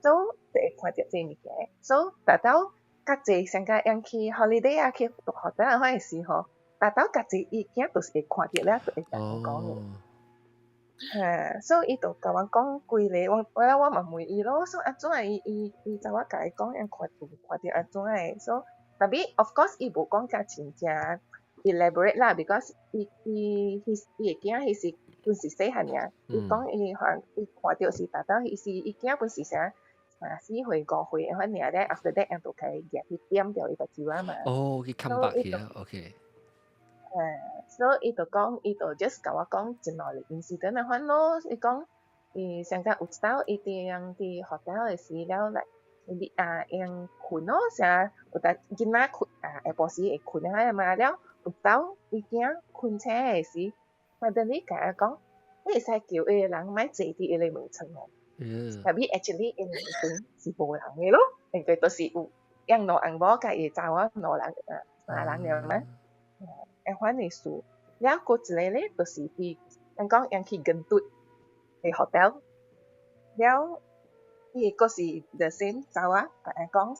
所以就會看著這物件，所以達到較濟上個𪜶去 holiday 啊，去讀學校嗰時吼，達到較濟伊囝就是會看著了，就會共阮講的。嚇，所以伊就共阮講幾个，我我我嘛問伊咯，說按怎伊伊伊查某共伊講，𪜶看有看著按怎的，所以 tapi of course 伊無講甲真正 elaborate 啦，because 伊伊彼伊的囝彼時本是細漢爾，伊講伊看伊看著是達到彼時伊囝本是啥3、4歲5歲款爾咧，after that 𪜶就開舉去點著伊目睭仔嘛。哦，去 come back 去啊，OK。所以伊就講，伊就 just 共我講一兩個 incident 那款咯。伊講，伊上個有一擺伊佇𪜶佇 hotel 的時了來，你啊𪜶睏咯，啥有當囡仔睏啊下晡時會睏啊嘛了，有擺伊囝睏醒的時，suddenly 共伊講，你會使叫彼個人莫坐佇彼個門窗哦。Tapi actually 𪜶門窗是無人的咯，因為就是有𪜶兩翁某佮伊的查某兩人啊三人爾嘛。按款的事，了閣一个咧，就是佇人講𪜶去 Gentut 的 hotel，了伊閣是 the same 查某共𪜶講，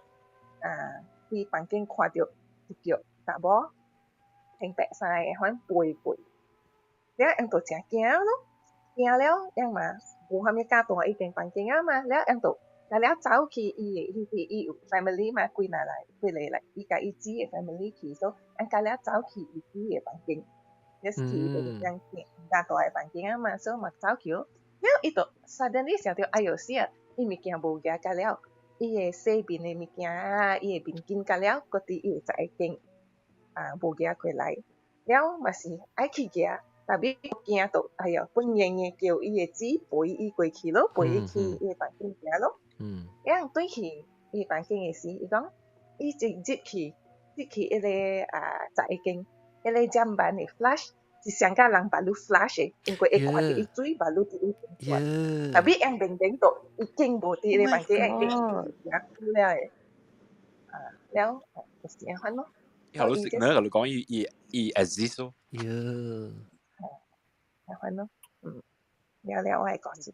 啊，佇房間看著一腳查某穿白衫的款飛過，了𪜶就誠驚咯，驚了𪜶嘛無啥物敢蹛彼間房間啊嘛，了𪜶就了了走去伊的彼個伊有 family 嘛，幾若來幾个來，伊共伊姊的 family 去，所以𪜶甲了走去伊姊的房間，just 去伊個間較大的房間啊嘛，所以嘛走去咯，了伊就 suddenly 想著，哎喲死啊，伊物件無舉甲了，伊的洗面的物件啊，伊的面巾甲了，閣佇伊的十一間啊無舉過來，了嘛是愛去舉。Tapi 驚到，哎喲，本硬硬叫伊的姊陪伊過去咯，陪伊去伊的房間行咯。𪜶轉去伊房間的時，伊講伊一入去，入去彼個啊十一間，彼個砧板的 flush 是上甲人目睭 flush 的，因為會看著伊水目睭佇伊邊 tapi 𪜶明明就已經無佇彼個房間，已經行久了的，啊，了就是按款咯。伊頭先你同你講伊伊伊 exist 咯。按款咯，嗯，了了我的故事。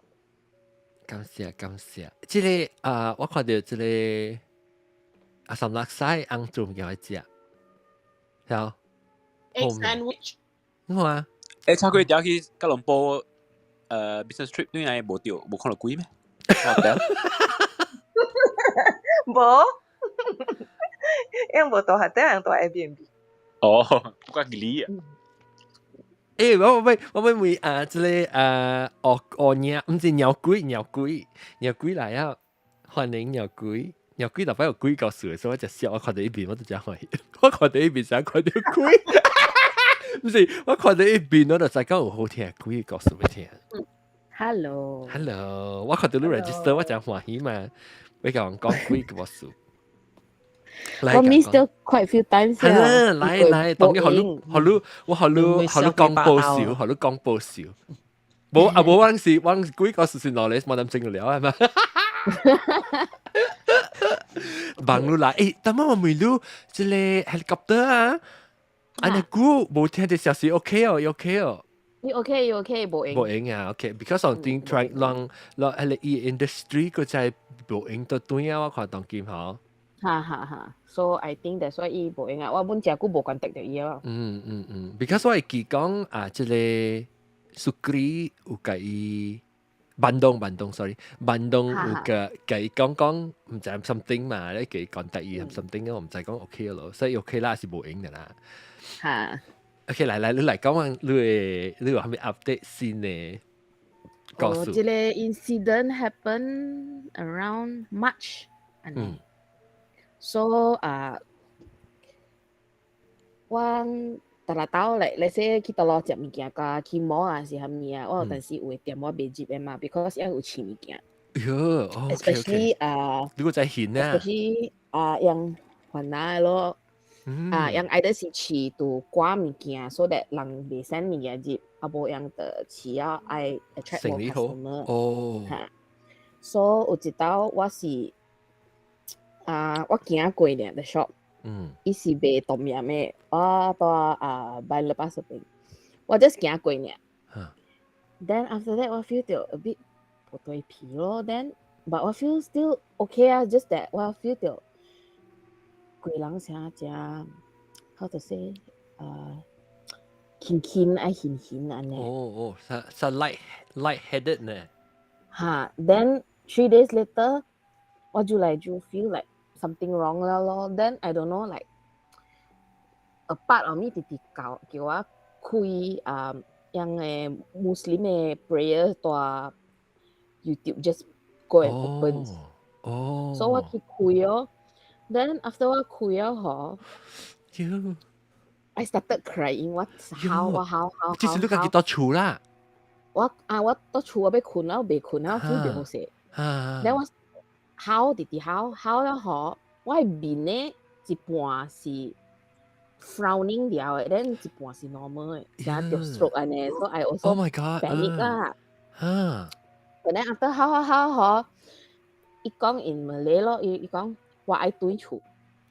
感謝感謝，這個啊，我看著這個阿三六西紅做物件來食，曉 Egg sandwich。你看啊，欸，差幾條去吉隆坡business trip 對來無著，無看著鬼咩？無，因無蹛下底人蹛 Airbnb。哦，不過你啊。欸，我我我我問啊，這個啊，哦哦鳥，毋是鳥鬼，鳥鬼，鳥鬼來啊！歡迎鳥鬼，鳥鬼逐擺有鬼故事的，所以我就笑。我看著彼邊我就誠歡喜，我看著彼邊成看著鬼，毋是，我看著彼邊我就知講有好聽鬼故事欲聽。 Hello。 Hello，我看著你 register，我誠歡喜嘛，欲共人講鬼故事。我 miss 咗 quite few times。係啦，來來，當然予你予你，我予你予你講報仇，予你講報仇。無啊無，我是我是鬼故事是攞嚟冇咁正了係嘛？問你來，欸，等我問你，這個 helicopter 啊，按呢久無聽著消息 OK 哦，OK 哦。伊 OK，伊 OK，無閒。無閒啊，OK，because something try 讓讓彼個 industry 閣在無閒都對啊，我看當今吼。哈哈哈，so I think that's why 伊無閒啊，我本誠久無 contact 著伊啊。嗯嗯嗯，because 我會記講啊，這個 Sukri 有共伊 Bandung Bandung，sorry，Bandung 有個共伊講講，毋知 something 嘛，咧共伊 contact 伊 something，我毋知講 OK 咯，所以 OK 啦，是無閒的啦。哈。 OK，來來，你來講講你的你有啥物 update 新的故事？哦，這個 incident happen around March。嗯。So 啊，我逐逐日兜嚟，你說去倒落食物件甲去 mall 啊是啥物啊，我有陣時有的店我袂入的嘛，because 猶有飼物件。喲， Especially 啊，你個在顯啊，especially 啊，用雲南的咯，啊，用愛的是飼都掛物件，so that 人袂 send 物件入，啊無用就飼啊愛 attract more customer。嚇，所以有一道我是啊，我行過爾個 shop。伊是賣冬陰的，我佇啊 Bayan Lepas 邊，我 just 行過爾。Then after that 我 feel 到 a bit 無對皮咯，then but 我 feel still okay 啊，just that 我 feel 到規人聲誠 how to say 啊，輕輕愛輕輕按呢。哦哦，是是 light headed 呢。哈，then 3 days later 我就來就 feel like something wrong 了咯，then I don't know like a part of me 直直教叫我開啊，樣的 Muslim 的 prayer 蹛 YouTube just go and open。所以我去開哦，then after 我開了吼，I started crying，我哭我哭哭。這是你家己佇厝啦？我啊我佇厝我欲睏了，袂睏了，feel 袂好勢。then 我哭直直哭哭了吼，我的面呢一半是 frowning 了的，then 一半是 normal 的，像得 stroke 按呢，所以 I also Oh my god panic 啦。But then after 哭哭哭吼，伊講 in Malay 咯，伊伊講我愛轉厝。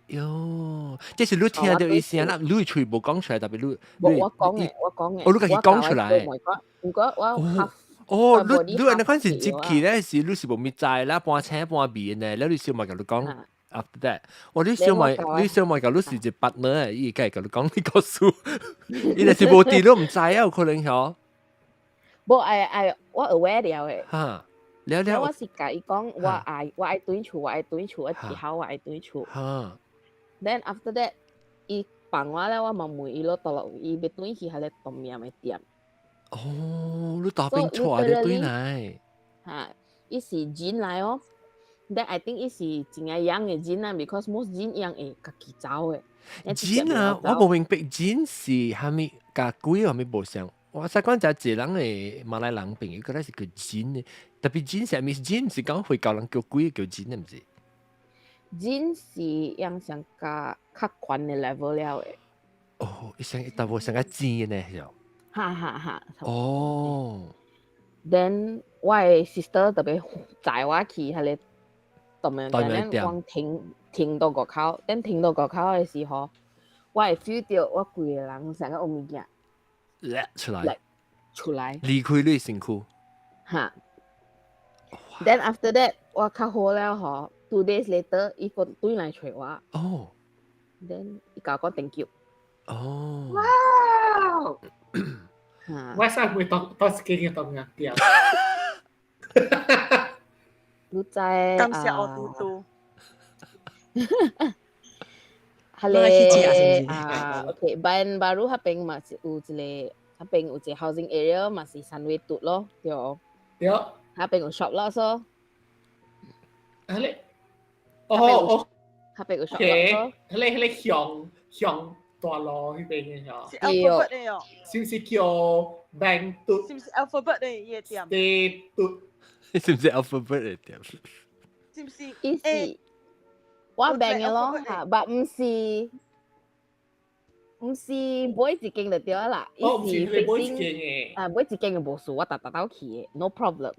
喲，這是你聽到伊聲啦，你喙無講出來，特別你。無我講的，我講的。哦，你家己講出來。毋過我 half 哦，你你按呢款是入去咧，是你是無物知啦，半醒半眠咧，了你小妹共你講 after that，哇，你小妹你小妹共你是一 partner，伊會共你講呢個事，伊若是無佇你毋知啊，有可能嗬。無，I 我 aware 了的。哈，了了。我是共伊講，我愛我愛轉厝，我愛轉厝，我之後我愛轉厝。Then after that，伊放我咧，我嘛問伊咯，倒落伊欲轉去彼个東面的店。哦，你大邊帶你轉來。哈，伊是 jin 來哦。Then I think 伊是真正 young 的 jin 啊，because most jin 樣會家己走的。 jin 啊，我無明白 jin 是啥物，佮鬼有啥物無相？我實講就一個人的馬來人朋友，佢咧是叫 jin 的，特別 jin 是啥物？jin 是講回教人叫鬼叫 jin 的，毋是？ jin 是樣上較較懸的 level 了的。哦，伊上大部分上較錢呢，是。哈哈哈。哦。 Then 我的 sister 特別載我去彼个東面店，我停停到外口，等停到外口的時候，我會 feel 到我規个人成個有物件出來，出來，離開你身軀。哈。Then after that，我較好了吼。2 days later，伊閣轉來揣我。哦。 Then 伊共我講 thank you。哦。哇！我上回當當時叫當人掉。你知感謝我嘟嘟。係咧啊，OK，Bayan Baru 彼邊嘛是有一個，彼邊有一個 housing area 嘛是 Sunway 嘟咯，對。對。彼邊有 shop 咯，所。啊咧，哦哦，彼邊有 shop 咯。彼個向向大路彼邊的是 alphabet 的哦。是毋是叫 Bank 嘟？是毋是 alphabet 的伊的店？ D 嘟。是毋是 alphabet 的店？是毋是？伊是我病的咯，嚇，但毋是毋是買一間就對啦，伊是 facing 啊，買一間就無事，我逐逐兜去的，no problem。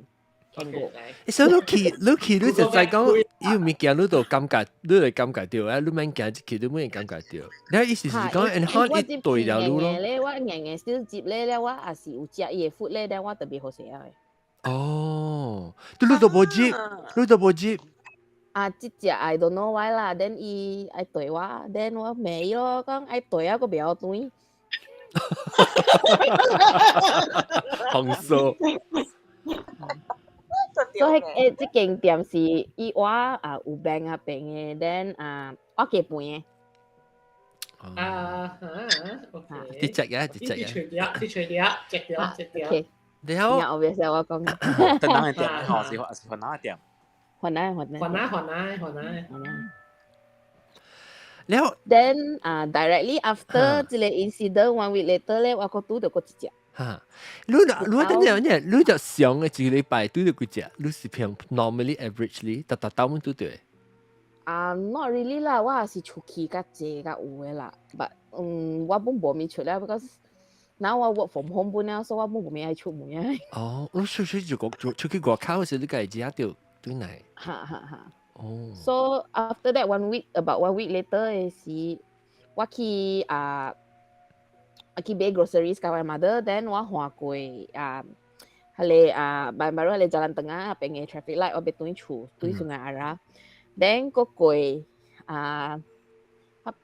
所以你去你去你就在講，伊有物件你都感覺，你會感覺到，啊，你免行入去，你免感覺到。你意思是講，然後伊對了路咯。我硬硬小接咧，了我也是有食伊的 food 咧，了我特別好食的。哦，你都無接，你都無接。啊，這隻 I don't know why 啦，then 伊愛對我，then 我罵伊咯，講愛對啊，閣袂曉轉。紅素。所以誒，這間店是伊我啊有病啊病的，then 啊我加飯的。啊哈，OK。啲隻嘅，啲隻嘅。啲隨啲，隻掉，隻掉。然後。 obvious 我講。等哪個店？哦，是是雲南的店。雲南，雲南。雲南，雲南，雲南。了 Then 啊，directly after 這個 incident one week later 咧，我閣拄著閣一隻。哈，你等陣呢，你就上嘅一個禮拜拄著幾隻？你是平 normally averagely 逐逐兜阮拄著？啊，not really 啦，我也是出去較濟較有嘅啦，but 我本無咪出啦，because now 我 work from home 本了，所以我本無咪愛出門啊。哦，你出就個出去外口時，你家己食著對來。哈哈哈。哦。 So after that one week, about one week later 嘅時，我去啊，我去買 groceries 佮我 mother，then 我橫過啊，彼個啊，白白彼個 Jalan Tengah 邊嘅 traffic light，我欲轉厝，轉 Sungai Ara。then 閣過啊，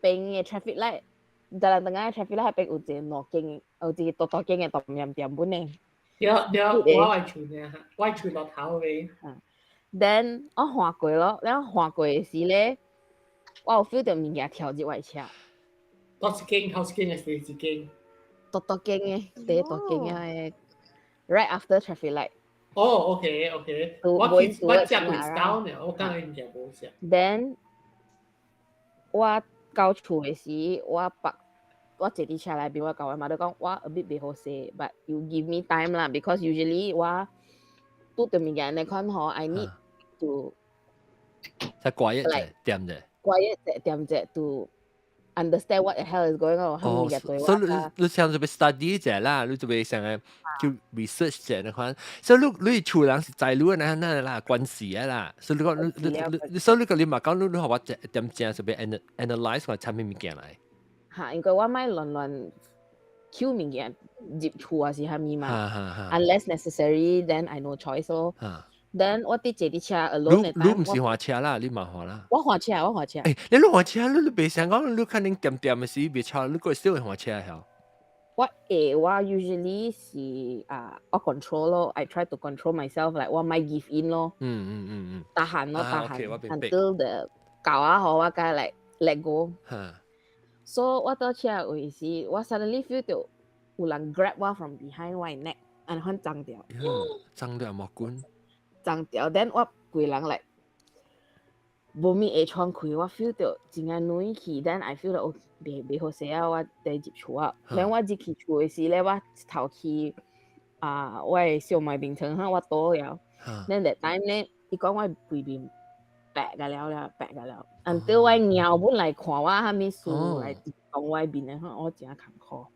彼邊嘅 traffic light，Jalan Tengah traffic light 彼邊有一個兩間，有一個大大間嘅冬陰店本呢。對對，我愛厝呢，我厝落頭尾。 Then 我橫過咯，了橫過的時咧，我有 feel 到物件跳入我的車。佗一間，頭一間還是第二間？大大間的，第一大間的，right after traffic light。哦，OK，我去我食過 style 呢，我感覺物件無食。 Then 我到厝的時，我泊我坐佇車內邊，我共我媽都講我 a bit 袂好勢，but you give me time 啦，because usually 我拄著物件按呢款吼，I need to 再掛一隻點啫，掛一隻點隻 to understand what the hell is going on。哦，所以你像做欲 study 者啦，你做欲想個就 research 者那款，所以你厝人是知你那那啦關係啊啦，所以你講你所以你講你嘛講你你予我點正做欲 analyse 個產品物件來。嚇，因為我莫亂亂抾物件入厝還是啥物嘛，unless necessary，then I no choice 咯。Then 我佇坐佇車 alone 你你毋是駛車啦，你嘛駛啦。我駛車，我駛車。欸，你駛車，你袂想講你可能恬恬的時袂車，你閣會少會駛車曉？我會，我 usually 是啊，我 control 咯，I try to control myself，like 我莫 give in 咯。Tahan 咯，tahan until the 到啊予我才 like let go。So 我倒車位時，我 suddenly feel 到有人 grab 我 from behind 我 neck，按呢款衝著。衝著毛管。衝著，then 我規人 like 無物會喘氣，我 feel 到真正軟去，then I feel 到哦，袂好勢啊，我得入厝啊。then 我入去厝的時咧，我頭去啊，我的小妹眠床下我倒了。then that time 咧，伊講我規面白甲了了，白甲了。until 我娘本來看我啥物事來動我面的，我真艱苦。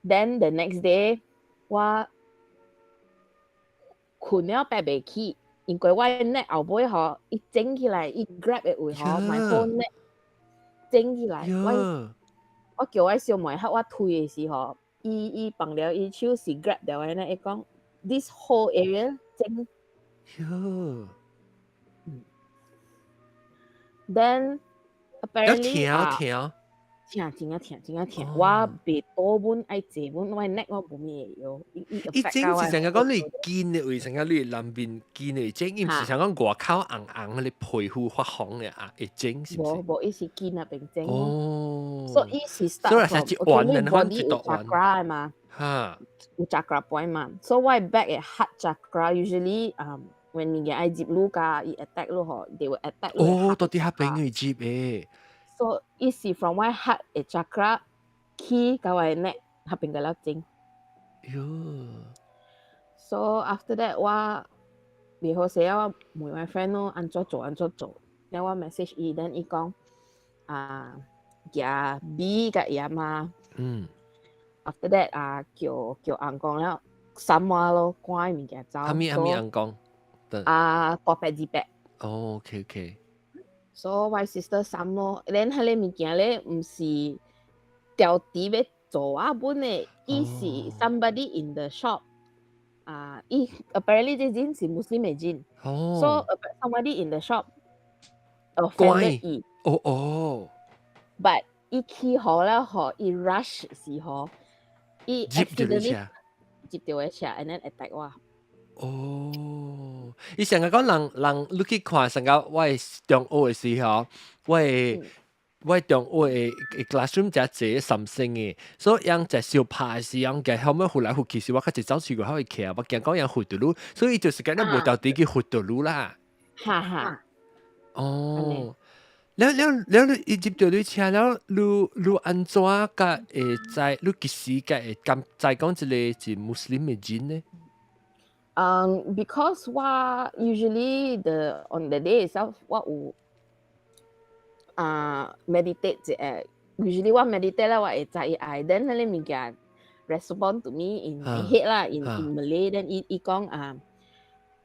Then the next day，我睏了爬袂起，因為我 neck 後尾吼，伊整起來，伊 grab 的位吼，my whole neck 整起來。我叫我小妹喺我推的時候，伊放了伊手是 grab 著我 neck，伊講 this whole area 整。喲。 Then apparently 疼疼。疼，真正疼，真正疼。我袂倒穩，愛坐穩，我 neck 我無物會用。伊整是成個講你肩的位，成個你內面肩的整，伊毋是像講外口紅紅的皮膚發紅的啊，會整是毋是？無無，伊是肩那邊整。哦。所以伊是 start from 所以 body 有 chakra 嘛。哈。有 chakra point 嘛。所以我 back 的 heart chakra usually when 物件愛入你家，伊 attack 你吼，they will attack 哦，到底遐邊會入的。 So 伊是 from 我 heart 的 chakra 去到我 neck 彼邊個了整。喲。 So after that 我袂好勢啊，我問我 friend 咯，按怎做按怎做，然後我 message 伊，then 伊講啊，夾米佮鹽啊。After that 啊，叫翁公了，捎我咯，趕物件走。啥物啥物翁公？啊，大伯二伯。哦，OK。 So 我 sister 捎咯，then 彼个物件咧，毋是調佇欲做我本的，伊是 somebody in the shop。啊，伊 apparently 這人是 Muslim 的人。So somebody in the shop offended 伊。哦哦。 But 伊起予了予，伊 rush 時候，伊 accidentally 接著我車，and then attack 我。哦，伊成日講人人你去看成個我中學的時候，我中學的 classroom 誠濟三星的，所以𪜶在相拍的時候，𪜶後尾呼來呼去時，我較濟走去過口會徛，我驚講𪜶呼著你，所以就是講你無條地去呼著你啦。哈哈。哦，了了了，你伊入到你車了，你按怎甲會知？你幾時甲會敢知講這個是穆斯林的人呢？ Because 我 usually the on the day itself 我有啊 meditate 一下，usually 我 meditate 咧，我會知伊愛，then 彼个物件 respond to me in my head 啦，in Malay，then 伊伊講啊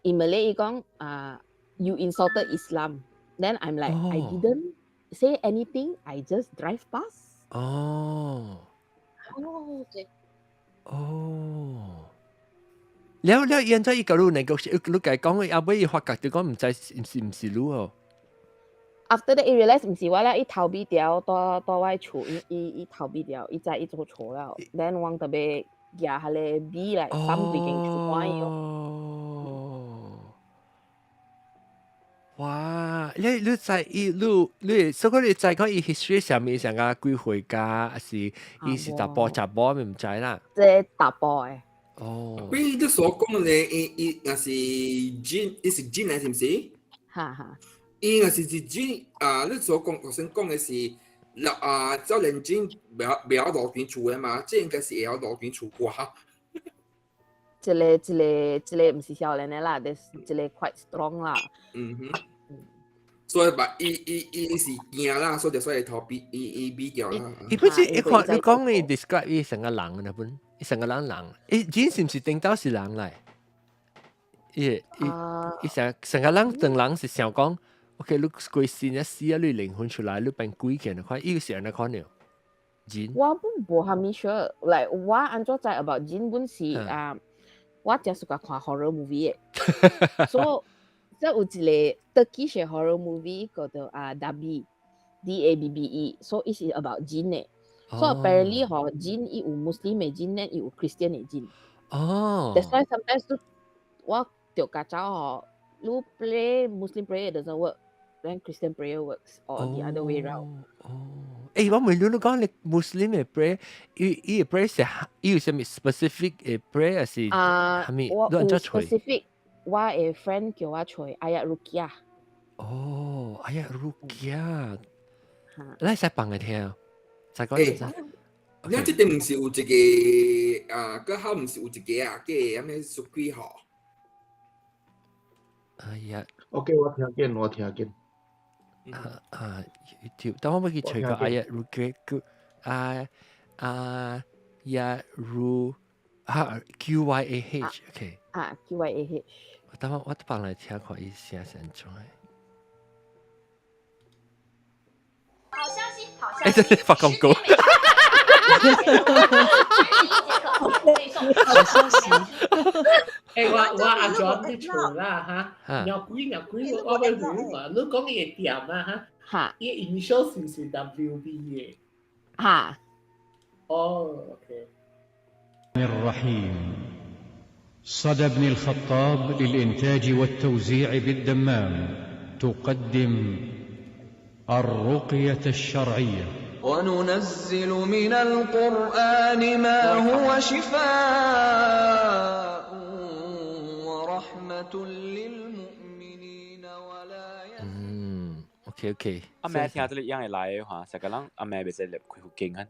，in Malay 伊講啊，you insulted Islam，then I'm like I didn't say anything, I just drive past。哦，對。哦。了了，現在伊甲你那個，你共講，後尾伊發覺就講毋知是毋是你哦。 After that，伊 realize 毋是我啦，伊逃避掉，蹛蹛我厝，伊伊伊逃避掉，伊知伊做錯了，then 我特別舉彼个筆來放規間厝看伊。哦。哇！你知伊你你，所以你知講伊 history 上面上個幾歲家，還是伊是查埔查某，咪毋知啦。這查埔的。哦。比你所講的，伊伊若是 jin，伊是 jin 來是毋是？哈哈。伊若是是 jin 啊，你所講頭先講的是，啊，少年 jin 袂曉路邊厝的嘛，這應該是會曉路邊厝啩。這个這个這个毋是少年的啦，這這个 quite strong 啦。嗯哼。所以把伊伊伊是驚啦，所以就所以逃避，伊伊避掉啦。伊不是伊看你講你 describe 伊成個人那本，伊成個人人，伊 jin 是毋是頂到是人來？伊伊伊成成個人當人是想講，OK，你規身一死啊，你靈魂出來，你變鬼去那款，伊是按呢款了。jin 我本無蝦米 sure，like 我按怎知 about jin 本是啊，我誠喜歡看 horror movie 的，所以這有一个 Turkish horror movie 叫做啊 Dabbe，D A B B E，所以伊是 about jin 的。所以 apparently 吼，jin 伊有 Muslim 的 jin 咧，伊有 Christian 的 jin。That's why sometimes 我著共走吼，你 pray Muslim prayer doesn't work，then Christian prayer works or the other way round。哦，欸，我問你，你講你 Muslim 的 prayer，伊伊的 prayer 是伊有啥物 specific 的 prayer 還是啊，啥物？我有你按怎揣？ specific，我的 friend 叫我揣 ayat ruqyah。哦，ayat ruqyah，哈。你使放來聽，再講一次。你這邊毋是有一個啊，閣好毋是有一個啊，叫啥物術鬼吼？哎呀，OK，我聽見，我聽見。啊啊，YouTube，等我欲去揣個 ayat ruqyah，啊啊 ayat ru 啊 Q Y A H，OK。啊，Q Y A H。我等我我放來聽看伊聲是按怎的。好消息，好消欸，息！發廣告。好消息。欸，我我阿 John 佇厝啦哈，鳥鬼鳥鬼，我欲問嘛，你講伊的店啊哈，哈，伊 initial 是毋是 WB 的？哈。哦，OK。 الرحيم صدى بن الخطاب للإنتاج والتوزيع بالدمام تقدم الرقية الشرعية وننزل من القرآن ما هو شفاء ورحمة للمؤمنين ولا 嗯，OK OK。阿妹聽這個樣會來的話，成個人阿妹袂使入開佛經啊。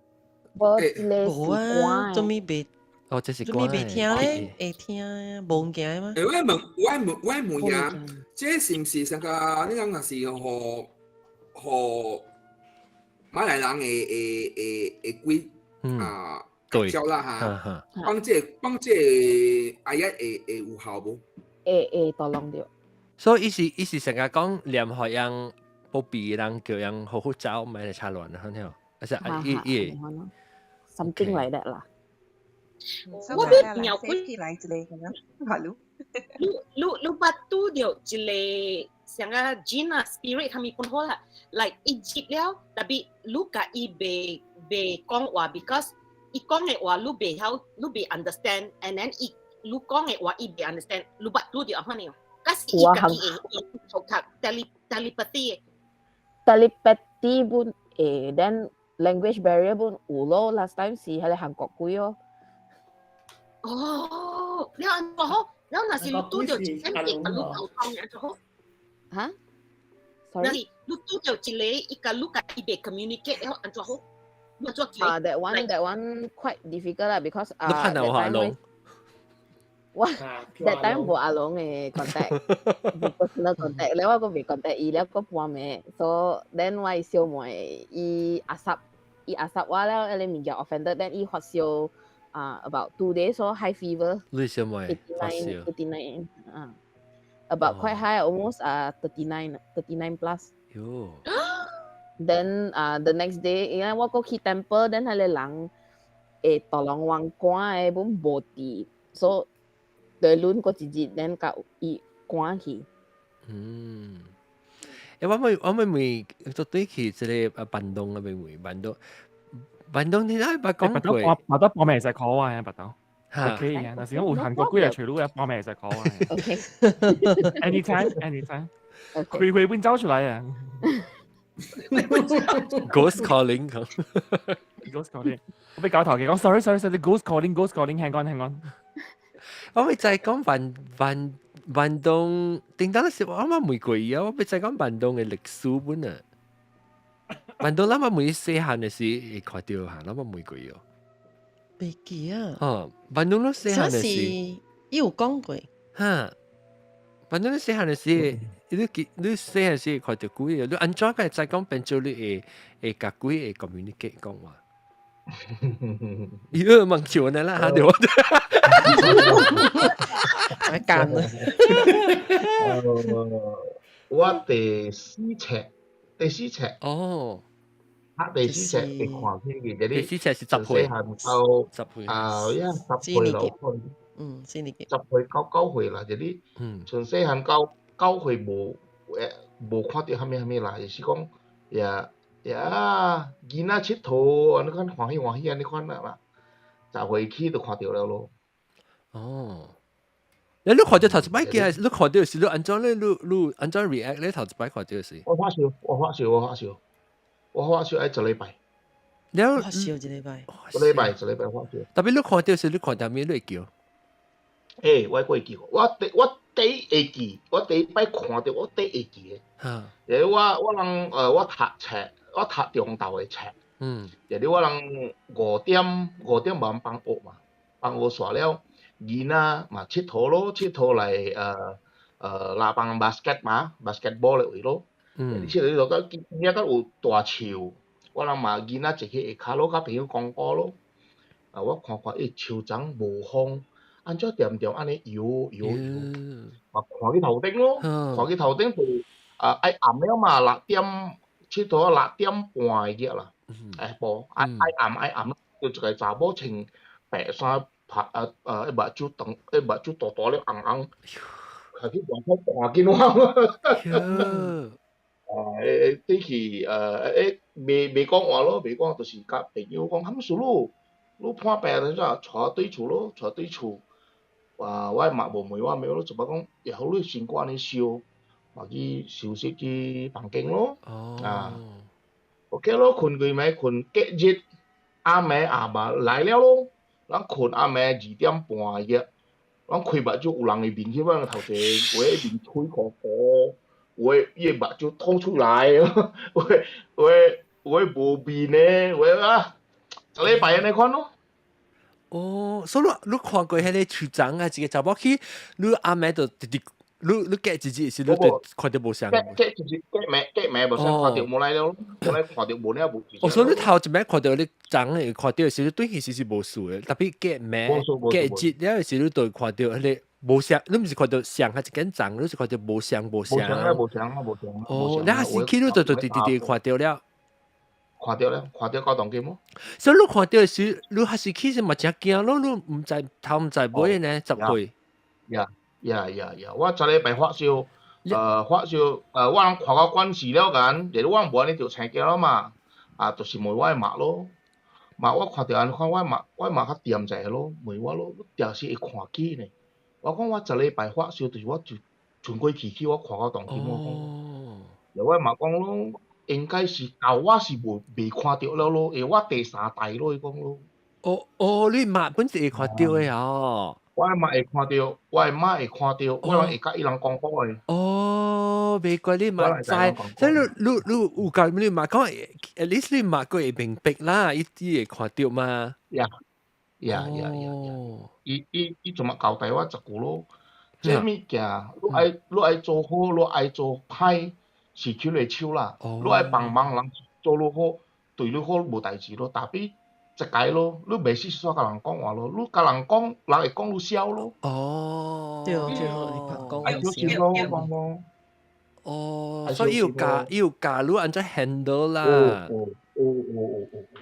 無這個無啊，做咩袂？哦，這是做咩袂聽咧？會聽無物件嗎？欸，我問，我問，我問呀，這是毋是上個你講若是予予馬來人的的的的鬼啊教啦哈，放這放這 ayat 會會有效無？會會 tolong 著。所以伊是伊是成日講念予人保庇人，叫人好好走，毋來插亂啊，肯定。還是伊伊 something like that 啦。我欲鳥鬼來一個咁樣，好嚕。你你你捌拄著一个像個 jin 啊 spirit 他們本好啦，like 伊入了，tapi 你共伊袂袂講話，because 伊講的話你袂曉，你袂 understand，and then 伊你講的話伊袂 understand，你捌拄著按款呢？假是伊家己會用讀 telepathy 的。 Telepathy 本會，then language barrier 本有咯。Last time 是彼个韓國鬼哦。哦，你按怎好？然後若是你拄著一點點，你溝通按怎好？哈？那是你拄著一个，伊共你共伊袂 communicate，了按怎好？你做啊，that one quite difficult 啦，because 你拍電話阿龍。我 that time 無阿龍嘅 contact，無 personal contact，了我閣未 contact 伊，了閣半暝，so then 我小妹伊阿叔，伊阿叔我了，彼個物件 offended，then 伊發燒啊，about 2 days so high fever。你小妹發燒？89 啊，about quite high, almost 啊 39, 39 plus。喲。 Then 啊，the next day，因為我閣去 temple，then 彼個人會大龍灣趕的本無佇，所以對輪過一日，then 共伊趕去。嗯。我咪問，做對去這個啊板東啊，咪問板東，板東你哪捌講過？白得半暝會使 call 我啊，白豆。OK 啊，但是講有韓國幾日隨路啊，半暝會使 call 我。 OK。 Anytime, anytime。開會本走出來啊！ Ghost calling 咁，Ghost calling，我俾搞頭嘅講，sorry sorry sorry，ghost calling ghost calling，hang on hang on。我咪就係講板東，頂當時我啱啱問過伊啊，我咪就係講板東嘅歷史本啊。板東咱嘛每細漢嘅時會看著嚇，咱嘛問過伊哦。袂記啊。哦，板東攏細漢嘅時，伊有講過。哈，板東你細漢嘅時，你記你細漢時看著鬼，你按怎個知講變做你會共鬼會 communicate 講話？伊個問笑呢啦，嚇對我。太幹啦！我第四冊，第四冊。哦。啊，第四冊會看起嘅，第四冊是10歲，細漢到10歲。啊，一10歲咯，嗯，四年級。10歲到9歲啦，就是你從細漢到九歲無看著啥物啥物啦，就是講也也囡仔𨑨迌，按呢款歡喜歡喜按呢款啦，10歲起就看著了咯。哦。你看著頭一擺見，你看著是你按怎咧？你按怎 react 咧？頭一擺看著是？我發燒，我發燒，我發燒，我發燒愛一禮拜。了發燒一禮拜。一禮拜，一禮拜發燒。特別你看著是，你看著咩？你會叫？欸，我會記，我第一會記，我第一擺看著我第一會記的。因為我人我讀冊，我讀中晝的冊。就是我人5點無放學嘛，放學煞了，囡仔嘛𨑨迌咯，𨑨迌來籃板 basket 嘛，basketball 的位咯。𨑨迌落到邊仔閣有大樹，我人嘛囡仔坐去下跤咯，佮朋友講古咯。啊，我看看欸樹叢無風，按怎恬恬按呢搖搖搖，嘛看去頭頂咯，看去頭頂就啊愛暗了嘛，6點𨑨迌6點半的啦，下晡愛愛暗愛暗，就一個查某穿白衫，拍啊啊，目睭長，目睭大大了紅紅，開去外口看見我。啊，對去未講話咯，未講，就是佮朋友講，啥物事你？你破病了怎？帶我轉厝咯，帶轉厝。啊，我嘛無問我咩咯，就捌講，會好你身軀按呢燒，嘛去休息去房間咯。啊，OK 咯，睏幾暝，睏隔日暗暝阿媽來了咯，咱睏暗暝2點半個，咱開目睭有人的面去阮頭前，有的面吹糊糊，有的伊的目睭吐出來，有的無面的，有的啊，一禮拜按呢款咯。哦，所以你看過彼個樹叢啊，一個查某去，你暗暝就直直，你隔一日是你就看著無相。隔隔一日隔暝隔暝無相，看著無來了，無來看著無了無。哦，所以你頭一暝看著你叢的看著時，對其實是無事的，特別隔暝隔日了時，你就看著彼個無相，你毋是看著相還是間叢，你是看著無相無相。無相啊，無相啊，無相。哦，你還是去你就直直直看著了。看著了，看著到當今咯。所以你看著時，你還是其實嘛誠驚咯，你毋知頭毋知尾呢，10歲。 Yeah yeah yeah yeah！我昨禮拜發燒，發燒，我人看到關係了間，就是我無按呢著青驚了嘛，啊，就是問我的媽咯，媽我看著按看我媽，我媽較恬一下咯，問我咯，你定時會看見呢？我講我昨禮拜發燒，就是我就賰過去去，我看到當今我講，我媽講咯，應該是舊我是無未看著了咯，因為我第三代咯，伊講咯。哦哦，你媽本是會看著的哦。我媽會看到，我媽會看到，我人會佮伊人講講的。哦，袂怪你嘛知，所以你有教你嘛講，at least 你嘛閣會明白啦，伊伊會看到嘛。 Yeah。伊怎麼交代我一句咯？這物件，你愛做好，你愛做歹，是去你手啦。你愛幫忙人做你好，對你好無代誌咯。但比一解咯，你袂使煞共人講話咯。你共人講，人會講你痟咯。哦，對，最好你講愛小心咯，講咯。哦，所以要教你按怎 handle 啦。哦，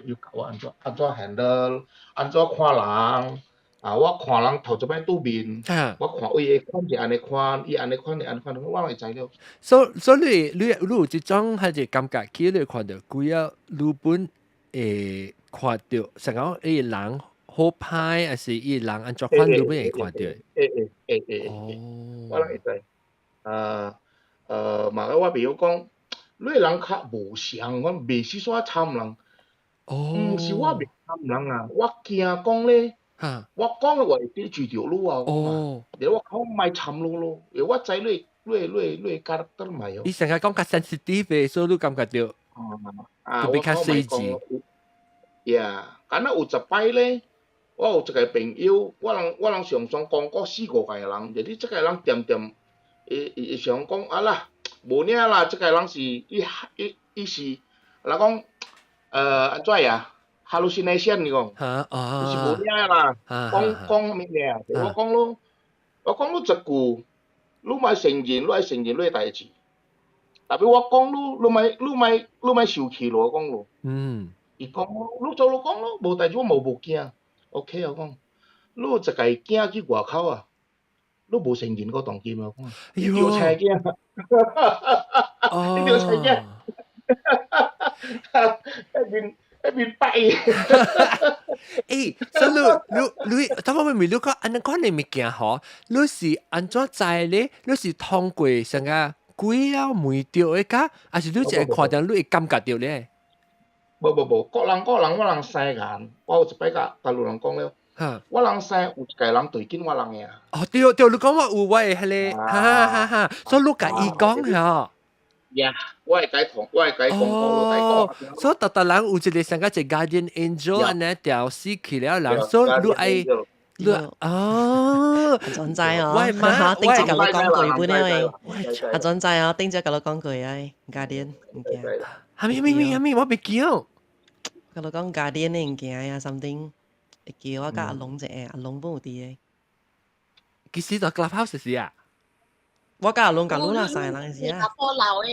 要教我按怎 handle，按怎看人。啊！我看人頭一擺拄面，我看伊的款是按呢款，伊按呢款是按呢款，我會知了。所以你有這種係一感覺，去你看到幾啊，你本會看到，成講伊人好歹，還是伊人按怎款，你本會看到。會，我攏會知。嘛，我比如講，你人較無相，我袂是說參人。哦。毋是我袂參人啊，我驚講咧。我講的話會得罪著你啊！哦，你我講莫參你咯，因為我知你 character 嘛喲。你成日講較 sensitive 的，所以你感覺著啊，特別較細緻。呀，敢若有一擺咧，我有一個朋友，我人常常講過四五個人，就是這個人恬恬，伊想講啊啦，無影啦，這個人是伊是，人講，按怎呀？hallucination 你講，是無影啦，講講物件，我講咯，我講你一句，你莫承認，你愛承認你的代誌。但我講你，你莫受氣咯，我講咯。伊講你做你講咯，無代誌我無驚。OK 我講，你有一個囝去外口啊，你無承認我當今我講，你著菜囝，你著菜囝，一面白。欸，所以你，等我問你講，按呢款的物件吼，你是按怎知咧？你是通過啥個鬼啊問著的甲，還是你一個看著你會感覺著咧？無無無，各人各人我人生眼，我有一擺共大陸人講了，我人生有一個人對緊我人的。哦，對對，你講我有我的彼個，哈哈哈，所以你共伊講吼。 Yeah，我會共同，我會共講講，所以逐逐人有一個像個一個 guardian angel 按呢條死去了人，所以你愛你哦，阿轉仔哦，我媽頂次共你講句本了阿轉仔哦，頂次共你講句啊，guardian 物件。蝦米蝦米蝦米，我袂記哦。共你講 guardian 的物件呀，something 會記我佮阿龍一個，阿龍本有佇的。其實就 Clubhouse 是啊。我佮阿龍佮你啦，三個人是啊。查埔老的，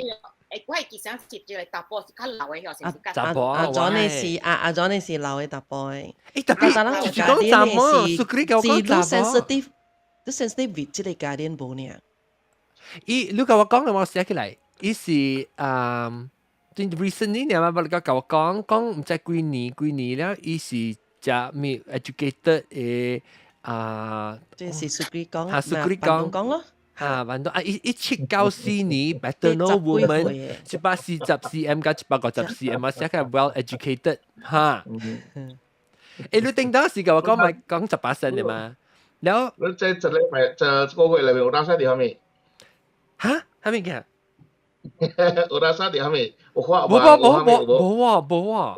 欸，我會記想是一個查埔是較老的，是是較查埔阿 John 是阿阿 John 是老的查埔的。欸，特別就是講查某，蘇格里共我講查某。 sensitive，你 sensitive with 這個 guardian 無爾。伊，你共我講的，我寫起來，伊是嗯，recently 你嘛，你共我講講毋知幾年幾年了，伊是食咩 educated 的啊？這是蘇格里講，哈，蘇格里講講咯。哈，反正啊，1794年 Paternal woman 140 cm 加150 cm 啊，寫個 well educated 哈。欸，你頂當時共我講咪講18聲的嘛？然後你這一禮拜，這個月裏面有當啥佇啥物？哈？啥物件？有當啥佇啥物？有發無無無無無啊無啊！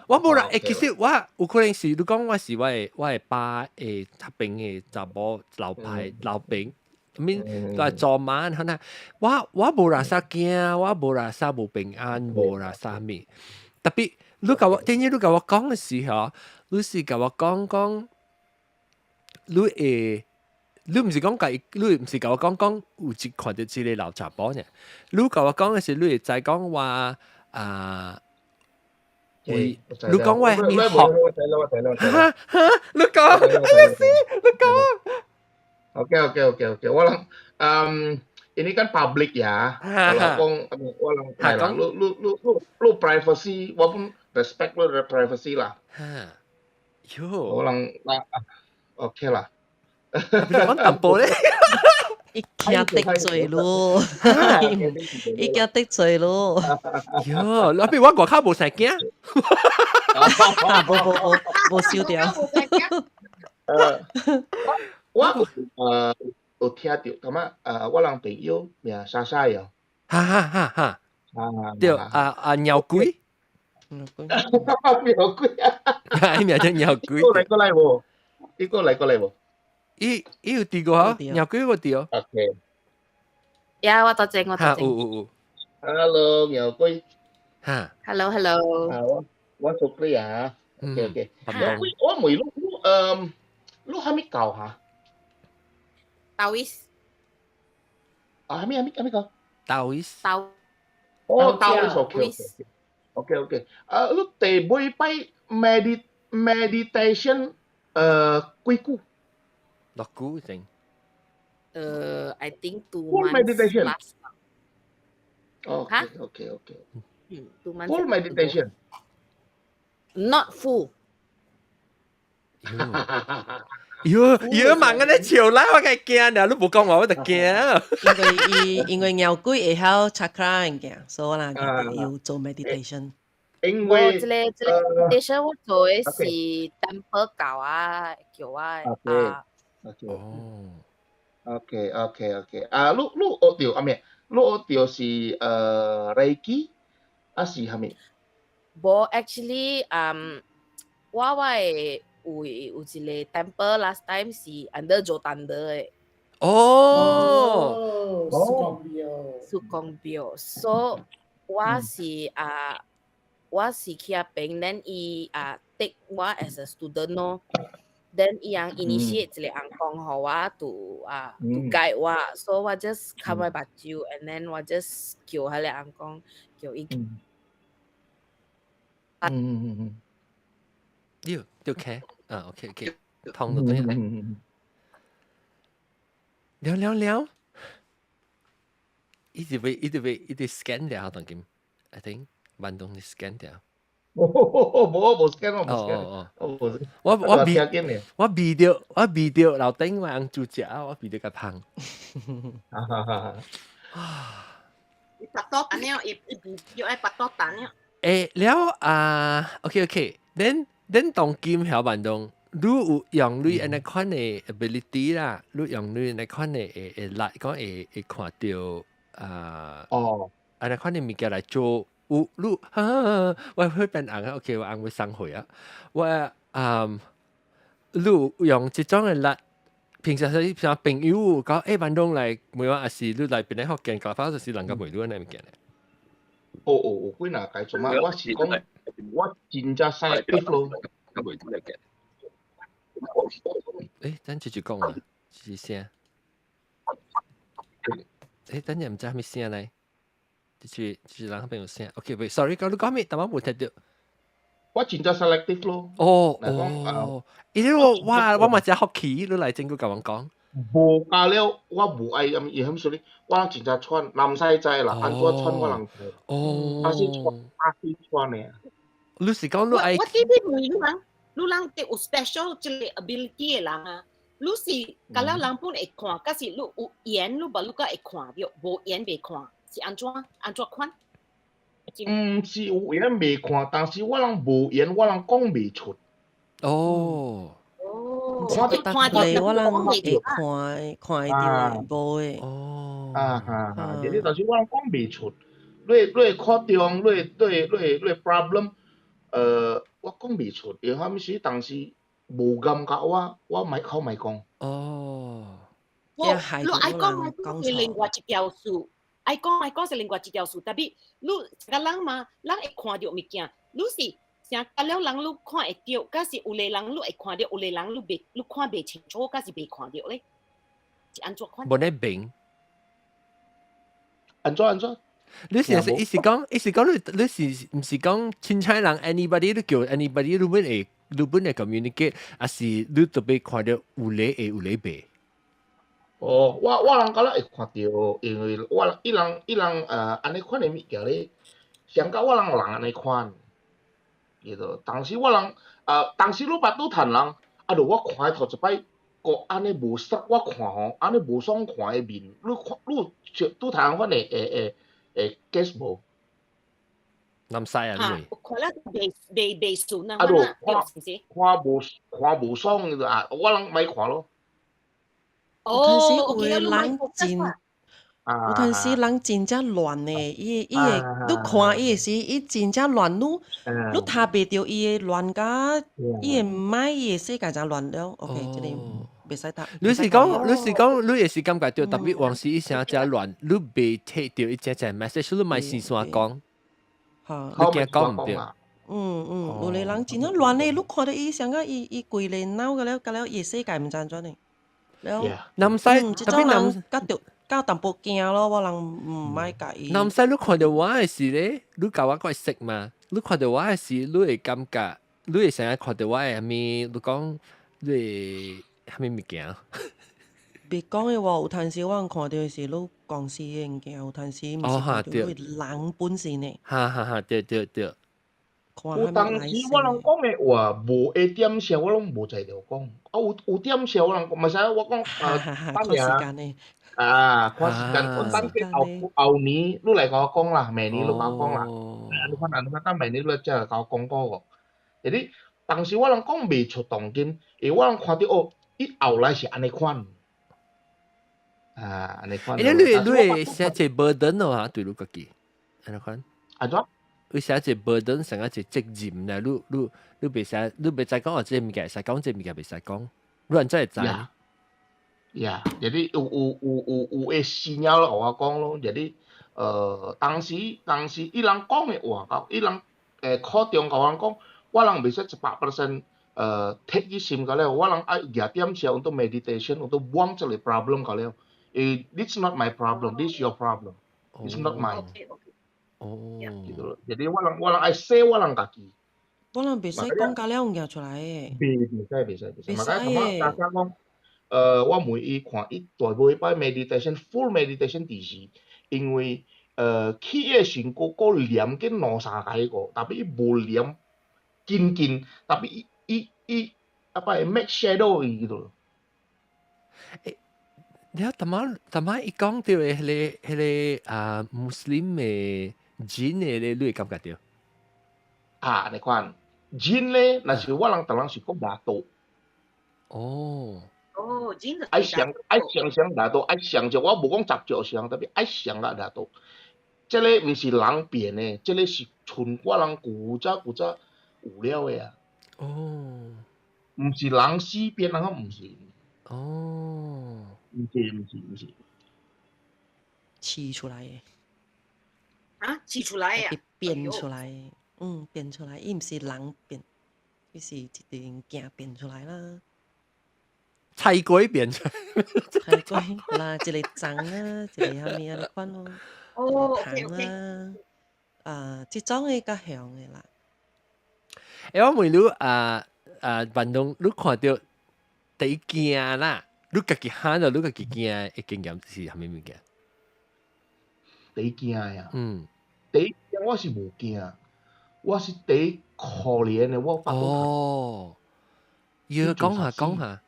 我無啦，欸，其實我有可能是你講我是我的爸的那邊的查某老派老兵。面都係做晚可能我無啦啥驚，我無啦啥無平安，無啦啥物。特別你共我，點解你共我講的時候，你是共我講講，你會，你毋是講共伊，你毋是共我講講有一看著這個老查某呢？你共我講的是，你會知講話啊，會，你講我係學，哈哈，你講，哎呀死，你講。 Oke. Walang ini kan public ya. Kalau kong walang lah, lu lu lu lu lu privacy, walaupun respect lu privacy lah. 哈，喲， Walang lah, oke lah. tapi 講淡薄咧，伊驚得罪咯，伊驚得罪咯。喲，那邊我外口無使驚，無無無無收掉。我有聽到，感覺我人朋友名莎莎喲。哈哈哈哈。對啊啊鳥鬼。鳥鬼啊！伊名叫鳥鬼。過來過來無？伊過來過來無？伊伊有佇過嗬？鳥鬼有佇哦。 OK。呀，我多正，我多正。有有有。 Hello，鳥鬼。哈。 Hello，Hello。啊，我做鬼啊。OK OK。我問你，你啥物教哈？ Taoist。啊，啥物啥物啥物教？Taoist。道。哦，Taoist OK OK。OK OK。啊，你第尾擺 meditation 幾久？偌久先？I think 2 Full months meditation. plus. OK OK OK。嗯，2 months. Full meditation. Not full. 喲喲，問我咧笑啦，我梗係驚啦，你無講話我就驚。因為伊因為鳥鬼會曉 chakra 物件，所以我人要做 meditation。因為這個 meditation 我做的是 temple 教啊，叫我啊。哦。 OK OK OK。啊，你學著啊咩？你學著是Reiki，啊是啥物？無，actually，我的有一個 temple last time 是 under 做單的。哦，蘇公廟，蘇公廟，所以我是啊，我是去遐邊，then 伊啊 take 我 as a student 咯，then 伊人 initiate 一個尪公予我，to 啊 to guide 我，所以我 just 冚我目睭，and then 我 just 叫彼個尪公叫伊。喲，對開啊，OK OK，通就對啦。了了了，一直被一直被一直 scan 掉，當今，I think 萬東你 scan 掉。無無 scan 我無 scan。哦哦我我避我避著我避著樓頂我人煮食，我避著較芳。巴肚蛋了，伊伊避著愛巴肚蛋了。了啊，OK OK，then 當今曉萬東，你有用你按呢款的 ability 啦，你用你按呢款的會會來講會會看著啊，按呢款的物件來做。有你啊，我會變紅啊，OK，我紅會送貨啊，我啊，你有用這種的力，平常時像朋友講，萬東來問我，還是你來邊個福建搞法，就是人家問你按呢物件咧。哦哦，有幾若解做嘛？我是講，我真正 selective 咯。等陣就講啊，是聲。等陣毋知啥物聲來。就是人彼邊有聲。OK，喂，sorry，講你講咩？但我無聽著。我真正 selective 咯。哦哦，因為我我嘛真好奇，你來整個共阮講。無加了，我無愛咁伊咁說哩，我真正穿，人使知啦，按怎穿我人知。啊是穿，啊是穿的。你是講你愛？我記得問你人，你人得有 special 這個 ability 的人啊，你是甲了人本會看，可是你有緣，你無你閣會看著，無緣袂看，是按怎按怎款？毋是有緣袂看，但是我人無緣，我人講袂出。哦。看到看我人會看看會著無的。哦。啊哈哈，就是但是我人講袂出，你會看中，你 problem，我講袂出，因為啥物當時無感覺我，我莫口莫講。哦。你愛講莫講是另外一條事，愛講莫講是另外一條事，tapi 你一個人嘛，人會看著物件，你是。成甲了人你看會著，敢是有個人你會看著，有個人你袂，你看袂清楚，敢是袂看著咧？是按怎款？無咧明。按怎按怎？你是意思講，意思講你你是毋是講凊彩人 anybody 你叫 anybody 你本會你本會 communicate，還是你特別看著有咧會有咧袂？哦，我人敢若會看著，因為我伊人伊人按呢款的物件咧，上甲我人人按呢款。叫做，當時我人當時你捌拄趁人，啊，著我看伊頭一擺，閣按呢無爽，我看吼，按呢無爽看的面，你看你拄趁款的會會會 guess 無？南西啊，你看了袂袂袂順啊，啊，著看看無看無爽啊，我人莫看咯。有陣時有的人真，有陣時人真正亂的，伊會，你看伊的時，伊真正亂，你讀袂著伊的亂甲，伊的mind，伊的世界真亂了。OK，這個袂使讀。你是講，你也是感覺著，特別往時伊聲真亂，你袂聽著伊真正 message，你莫先線講，你驚講毋著。嗯嗯，有的人真正亂的，你看著伊像個伊規個腦個了，甲了伊的世界毋知按怎的。了，南西這種人較著較淡薄驚咯，我人毋愛共伊。南西你看著我的時咧，你共我講識嘛？你看著我的時，你會感覺，你會成日看著我的啥物？你講你會啥物物件？別講的話，有陣時我看著的是你公司的物件，有陣時毋是看著你人本身的。哈哈哈，對對對。有當時我人講的話無會點聲，我攏無在著講。啊有點聲我人講，嘛是我講啊，等下啊，看時間，我等下後後年你來共我講啦，明年你共我講啦。你看，你看，等明年你才來共我講過個。你當時我人講袂出動靜，因為我人看著哦，伊後來是按呢款。啊，按呢款。欸，你會寫一個 burden 哦，對你家己，按呢款？按怎？你寫一個 burden，成一個責任咧，你袂使，你袂使講哦，這個物件會使講，這個物件袂使講，你按怎會知？呀，jadi 有會死了共我講咯，jadi 當時伊人講的話，甲伊人考中共我人講，我人袂使100% 提起心個了，我人愛舉點聲 untuk meditation untuk buang 這個 problem 個了。This not my problem, this your problem, it's not mine。哦。 Gitu loh. Jadi 我人愛說我人家己。我人袂使講甲了物件出來的。袂使袂使袂使。嘛個大家講，我問伊看伊大尾擺 meditation full meditation 佇時，因為起的時閣閣念緊兩三個個，但伊無念緊緊，但伊啊擺 make shadow 伊叫做。欸，你睇淡淡仔伊講著的彼個啊，穆斯林的 jin 的咧，你會感覺著？啊，你看 jin 咧，若是我人逐人是講 datuk。哦。哦，jin 愛想愛想想 datuk，愛想著我無講十隻像，特別愛想啊 datuk。這個毋是人變的，這個是像我人古早古早有了的啊。哦。毋是人死變，人講毋是。哦。毋是毋是毋是。飼出來的。啊，飼出來啊？變出來，嗯，變出來，伊毋是人變，伊是一個物件變出來啦。菜龜變出來。菜龜啦，一個蟲啊，一個啥物啊，你款咯。哦蟲啊，啊，這種的較強的啦。欸，我問你啊啊，運動你看著第一驚啦，你家己喊著你家己驚的經驗是啥物物件？第一驚呀？嗯。第一驚我是無驚，我是第一可憐的，我哦，要講下講下，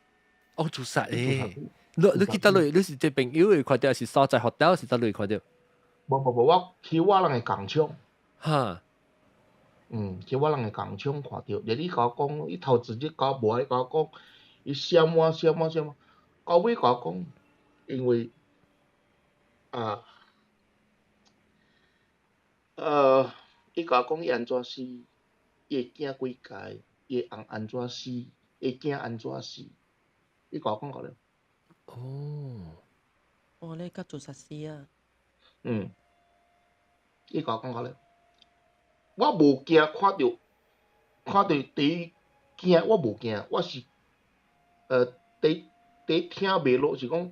哦，自殺誒！你去佗落？你是這朋友會看著，還是所在學校是佗落看著？無無無，我去我人的工廠。哈。嗯，去我人的工廠看著，日伊共我講，伊頭一日共我無愛共我講，伊閃我閃我閃我，到尾共我講，因為啊，伊共我講伊按怎死，伊的囝幾个，伊的翁按怎死，伊的囝按怎死，伊共我講過了。哦。哦，你較自殺死啊？嗯，伊共我講過了。我無驚看著看著第一驚，我無驚，我是第一聽袂落是講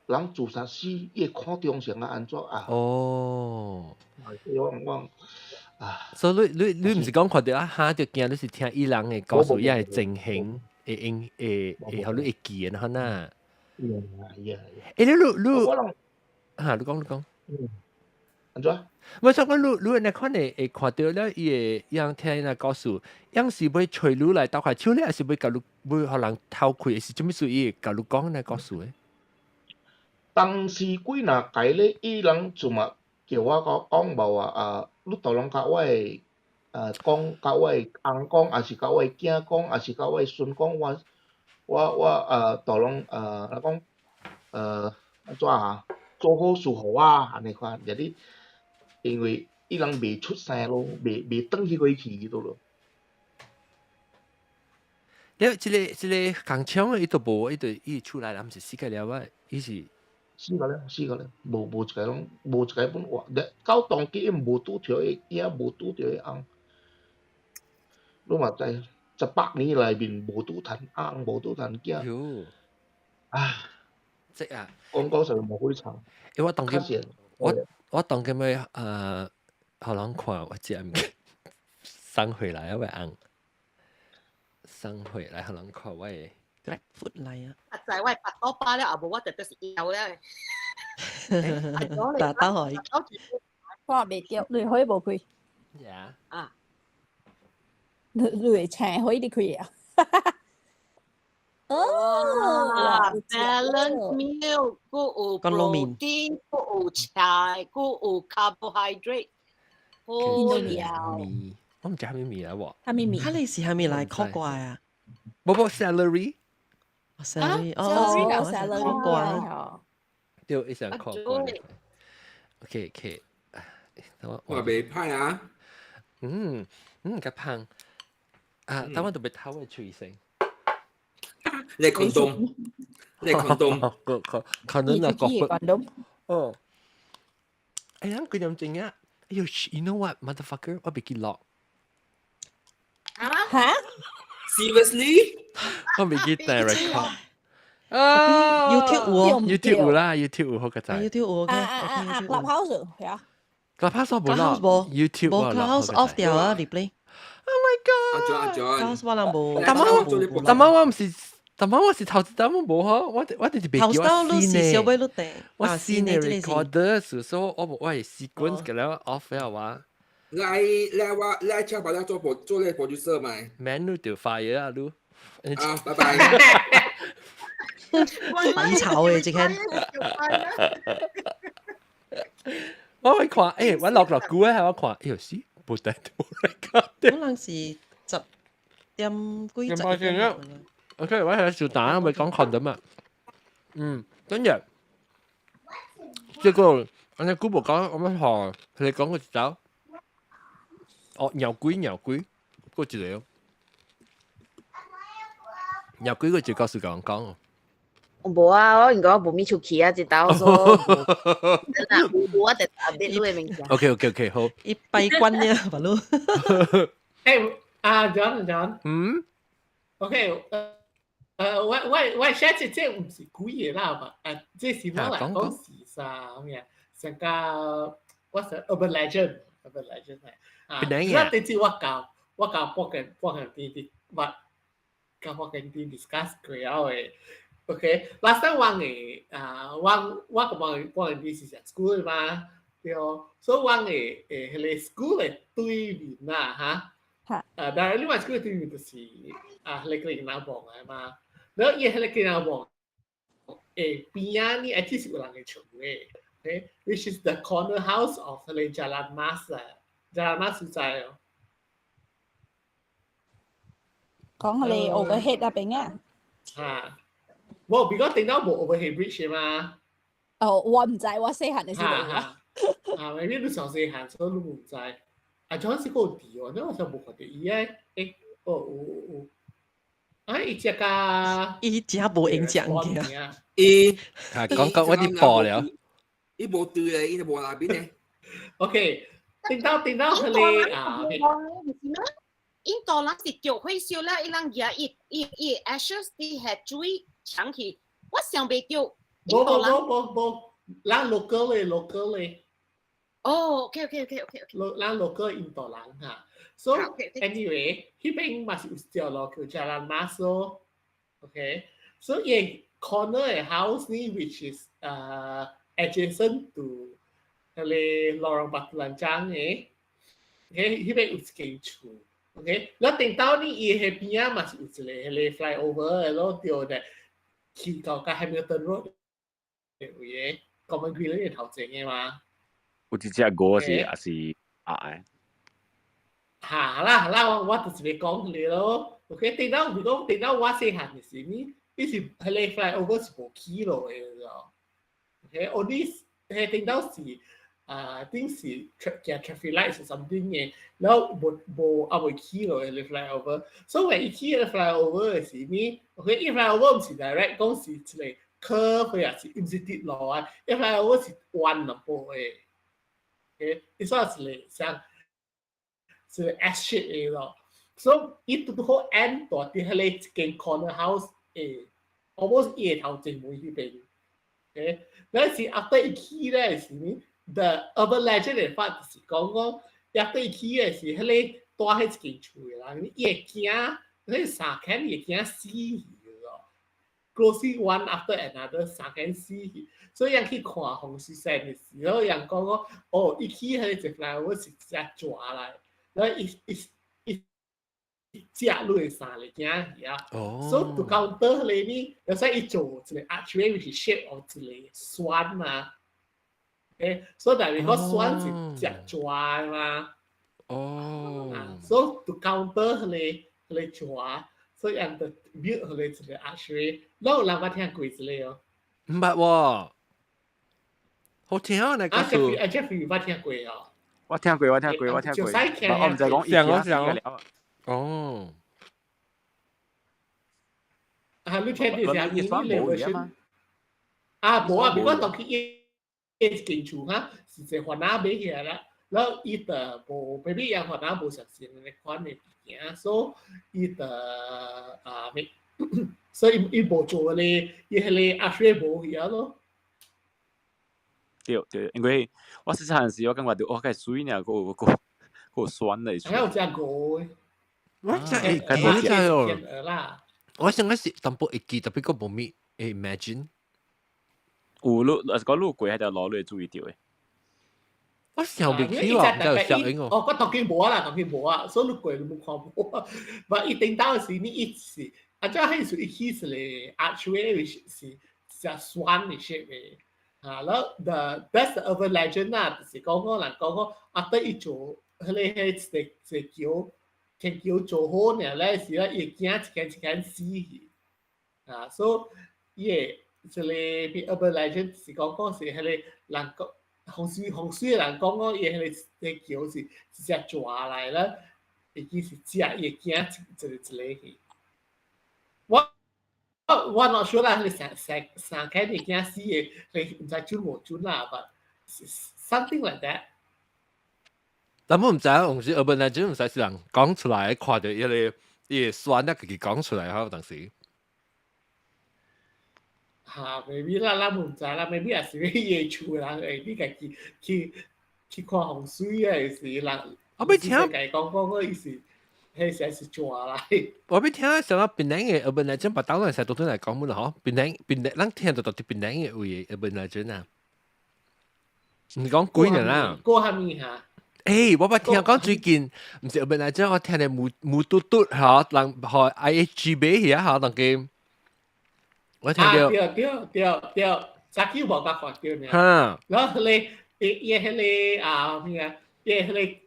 人自殺死，伊會看中成啊按怎啊？哦。我啊。所以你毋是講看著啊嚇著驚，你是聽伊人的故事，伊的情形會應會予你會記的，吼呐。 Yeah. 欸，你哈，你講你講。嗯。按怎？我想講你按呢款會看著了伊會樣聽伊那故事，樣是欲揣你來鬥開手咧，還是欲共你欲予人偷窺，是啥物事伊會共你講那故事的？當時幾若屆咧，伊人就嘛叫我講講無啊啊，你都攏共我的講，共我的翁講，抑是共我的囝講，抑是共我的孫講，我都攏講按怎啊？做好事予我按呢款，就你因為伊人袂出聲咯，袂轉去過去咯。你這個工廠伊都無，伊就伊出來人是死個了啊，伊是死個了，死個了，無一個攏無一個本活，到當今伊無拄著伊，伊也無拄著伊翁。你嘛知，100年內面無拄趁翁，無拄趁囝。喲，唉，這啊，講講實無幾慘。欸，我當今我當今欲予人看，我這物件送回來啊，我翁送回來，予人看我的。 Grab food 來啊！啊，在我腹肚飽了，後無我就就是枵了。打打開。看袂著，你開無開？呀。啊。你會請開你開啊？哦，balance meal，閣有 protein，閣有菜，閣有 carbohydrate，好了。我毋知啥物麵啊喎。啥物麵？哈你是啥物來烤過啊？無無 celery。 celery 哦，celery 烤過。對，伊想烤過。OK OK，我袂歹啊。嗯嗯，較芳。啊，等我特別偷嘅喙聲。你廣東，你廣東，個個可能啊個廣東。哦。哎呀，佢咁正啊！哎呦，you know what, motherfucker，我袂記落。啊？嚇？Seriously？我袂記帶 record。啊，YouTube 有，YouTube 有啦，YouTube 有好個仔。 YouTube 有啊啊啊！Clubhouse 係啊。 Clubhouse 無啦，YouTube 無 Clubhouse off 掉啊，replay。 Oh my god！阿 John 阿 John。 Clubhouse 我人無。但我但我毋是，但我是頭一單我無嗬，我就是袂記我新的，我新的 recorder，所以我無我係 sequence 嘅了 off 了話。來來我來請把他做做咧 producer 嘛。 Man 你就 fire 啊你。啊，拜拜。抵炒嘅這間。我會看，欸，我落落久啊，我看，哎呦死，無帶無 record。可能是10點幾十。 OK，我係小蛋，咪講 condom 啊。嗯，跟住，這個按呢古無講，我們學佢哋講個一走，哦，鳥鬼鳥鬼，過一個，鳥鬼個就告訴講講。無啊，我應該無咪出去啊，一道說，真啊，有我就 update 你的物件。 OK OK OK，好。伊閉關呢，白魯。誒，阿 John John。嗯。 OK，我寫這毋是鬼的啦嘛，啊，這是我來講是啥咩？上個我是 urban legend，urban legend 啊，那這次我教播緊啲啲，我教播緊啲 discuss 過了的。OK，last time 我的啊，我個幫幫人啲是上 school 嘛，對哦，所以我的彼個 school 的對面啊，嚇，啊，當然另外 school 對面就是啊，彼個囡仔房的嘛，然後伊彼個囡仔房邊仔呢，actually 是有人的厝的，OK，which is the corner house of 彼個 Jalan Mas 啊，Jalan Mas 所在哦。講彼個 overhead 那邊啊。嚇。無，because 頂到無 overhead bridge 嘛。哦，我毋知，我細漢的時陣。啊，maybe 你上細漢，所以你毋知。啊，陣時閣有佇哦，你好像無看著伊個，欸，哦，有有。啊，伊食甲，伊食無閒食物件。伊，啊，講講我佇播了。伊無對咧，伊就無那邊咧。 OK，頂到彼個啊。印度人是著火燒了，伊人舉伊 ashes 佇下水搶去，我想袂著。無無無無無，咱 local 咧 local 咧。哦，OK OK OK OK OK。咱 local 印度人哈。So anyway，彼邊嘛是有一條路叫 Jalan Mas 咯。OK，so 伊 corner 的 house 呢，which is adjacent to 彼個 Lorong Batu Lanchang 的，OK，彼邊有一間厝。OK，了頂到呢，伊彼邊仔嘛是有一個彼個 flyover 的咯，對的，去到甲 Hamilton Road 的位的，Common Green 的頭前的嘛。有一隻鵝是抑是鴨的？嚇啦啦，我就是欲講你咯。OK，頂到如果頂到我細漢的時，你是彼個 flyover 是無起落的咯。OK，係 only 係頂到是啊，頂是 行 traffic light or something 嘅，然後無無猶未起落嘅 flyover，所以伊起個 flyover 嘅時呢，OK，伊 flyover 毋是 direct 講是一個 curve 也是毋是直落啊，伊 flyover 是彎淡薄嘅，OK，伊算是一個像一個 S shape 嘅咯，所以伊拄拄好 end 到佇彼個一間 corner house 嘅，almost 伊嘅頭前門彼邊，OK，那是 after 伊起咧時呢，the urban legend 的法就是講講，after 伊起嘅是彼個住彼一間厝的人，伊會驚，彼三間伊會驚死去咯，closing one after another 三間死去，所以人去看風水先的時候，人講講，哦，伊起彼個一 flyover 是隻蛇來，然後伊伊伊食你三個囝去啊，所以 to counter 彼個呢，有時伊做一個 archway 是 shape of 一個船嘛，所以但係個船是食蛇嘛，所以 to counter 彼個彼個蛇，所以人就 build 彼個一個 archway，你有人捌聽過這個哦？毋捌喎，好聽啊！你講數。阿 Jeffrey 捌聽過哦？我聽過，我聽過，我聽過。我毋知講上啊上啊。哦。啊，你聽到啥？你你嚟啊，無啊，比我當去伊一間厝哈，是一個番仔買起來啦，然後伊就無，maybe 伊番仔無相信那款的物件，所以伊就啊咩，所以伊無做咧，伊彼個阿水無去啊咯。對對，因為我細漢時我感覺著我較水爾，閣有閣閣酸的。還有食魚的。我真會記得哦。我想講是淡薄會記，特別閣無咪 imagine。有你，若是講你過彼條路，你會注意著的。我想袂起喎，唔知有效應哦。哦，我當今無啊啦，當今無啊，所以你過你無看無啊。但伊頂到時你一是，啊，這彼時伊起一個 archway 是是隻酸的 shape 的。啊，然後 the that's the urban legend 啦，就是講講人講講，after 伊做彼個彼個一個橋，天橋做好爾咧時咧，伊會驚一間一間死去。啊，所以伊會這個比 urban legend 是講講是彼個人講風水風水的人講講，伊彼個彼橋是一隻蛇來啦，已經是食伊會驚一個一個去。我我 not sure 啦，彼個三三三間會驚死的，你毋知準無準啦，but something like that。但我毋知影，有時 urban legend 毋使是人講出來，看著伊個伊個酸啊，家己講出來吼，當時。哈，maybe 啦，咱毋知啦，maybe 也是伊個厝人會你家己去去看風水啊，是人。我欲聽。家講講個意思，彼時是蛇來。我欲聽啥物檳城的 urban legend，別當然使多多來講滿啦吼。檳城檳城，咱聽著到佇檳城的位 urban legend 啊。毋是講鬼爾啦。過蝦米哈？欸，我捌聽講最近，毋是 urban legend，我聽著木木嘟嘟吼，人予 IHG 買去啊吼，當今。我聽著。對對對對，早起無甲看著爾。哈。然後彼個伊伊彼個啊咩啊？伊彼個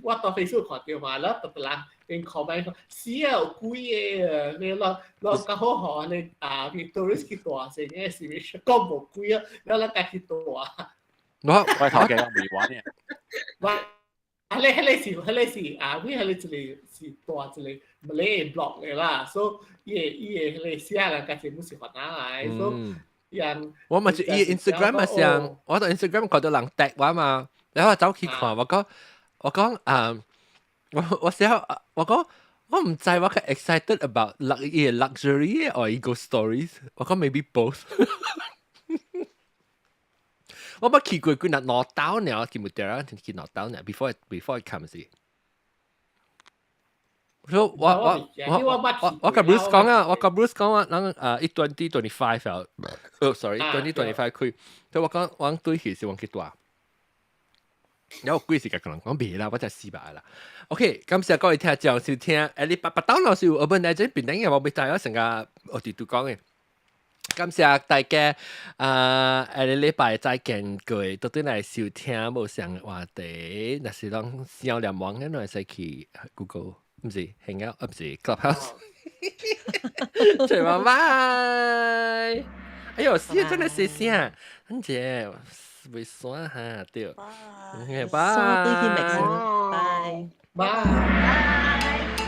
我到 Facebook 看著嘛，然後特別人因 comment 講，死啊有鬼的，你攞攞較好予你啊，啲 tourist 去蹛先，嘅是咪講無鬼啊？然後咱家去蹛。我我頭家未玩呢。我啊，你彼個是彼個是啊，彼個一個是大一個馬來 blog 的啦，所以伊個伊個彼個寫人家全部是番仔來，所以人我嘛是伊 Instagram 嘛上，我到 Instagram 看到人 tag 我嘛，然後我走去看，我講我講啊，我我寫我講我毋知我較 excited about luxury or ghost stories，我講 maybe both。我捌去過幾若兩兜爾，記唔得啊？去兩兜爾，before I come 時。所以我我我我我共 Bruce 講啊，我共 Bruce 講啊，咱啊一 2025 啊，哦，sorry，2025 開，所以我講我對去是往去蹛。然後幾時甲人講袂啦，我才死白啦。OK，感謝各位聽眾收聽。你別別當老師有 urban legend 變頂嘅，我未知我成個我哋都講嘅。感謝大家啊！下個禮拜再見各位，倒轉來收聽無相的話題。若是講想念網，咱會使去 Google，毋是 Hangout，啊，毋是 Clubhouse。拜拜。哎喲，死真係謝聲，很姐未算哈對。OK，拜。對去拜。拜。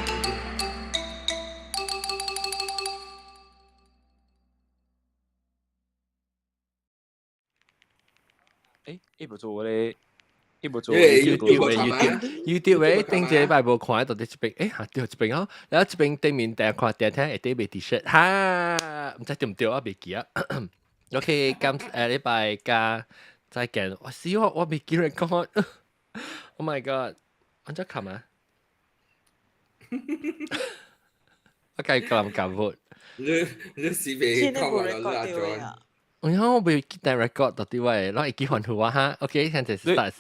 誒，伊無做咧，伊無做。 YouTube YouTube YouTube 頂一禮拜無看到底這邊，誒嚇對這邊哦，然後這邊對面訂看訂聽會底賣 T-shirt，哈，毋知對毋對啊，袂記啊。OK，今禮拜加再見。我死我我袂記得講，Oh my god，按怎撳啊？我計撳撳冇。你你是袂講啊，阿 John。我我袂記得 record 到底位，攞會記還圖啊哈。OK，現在 start 是。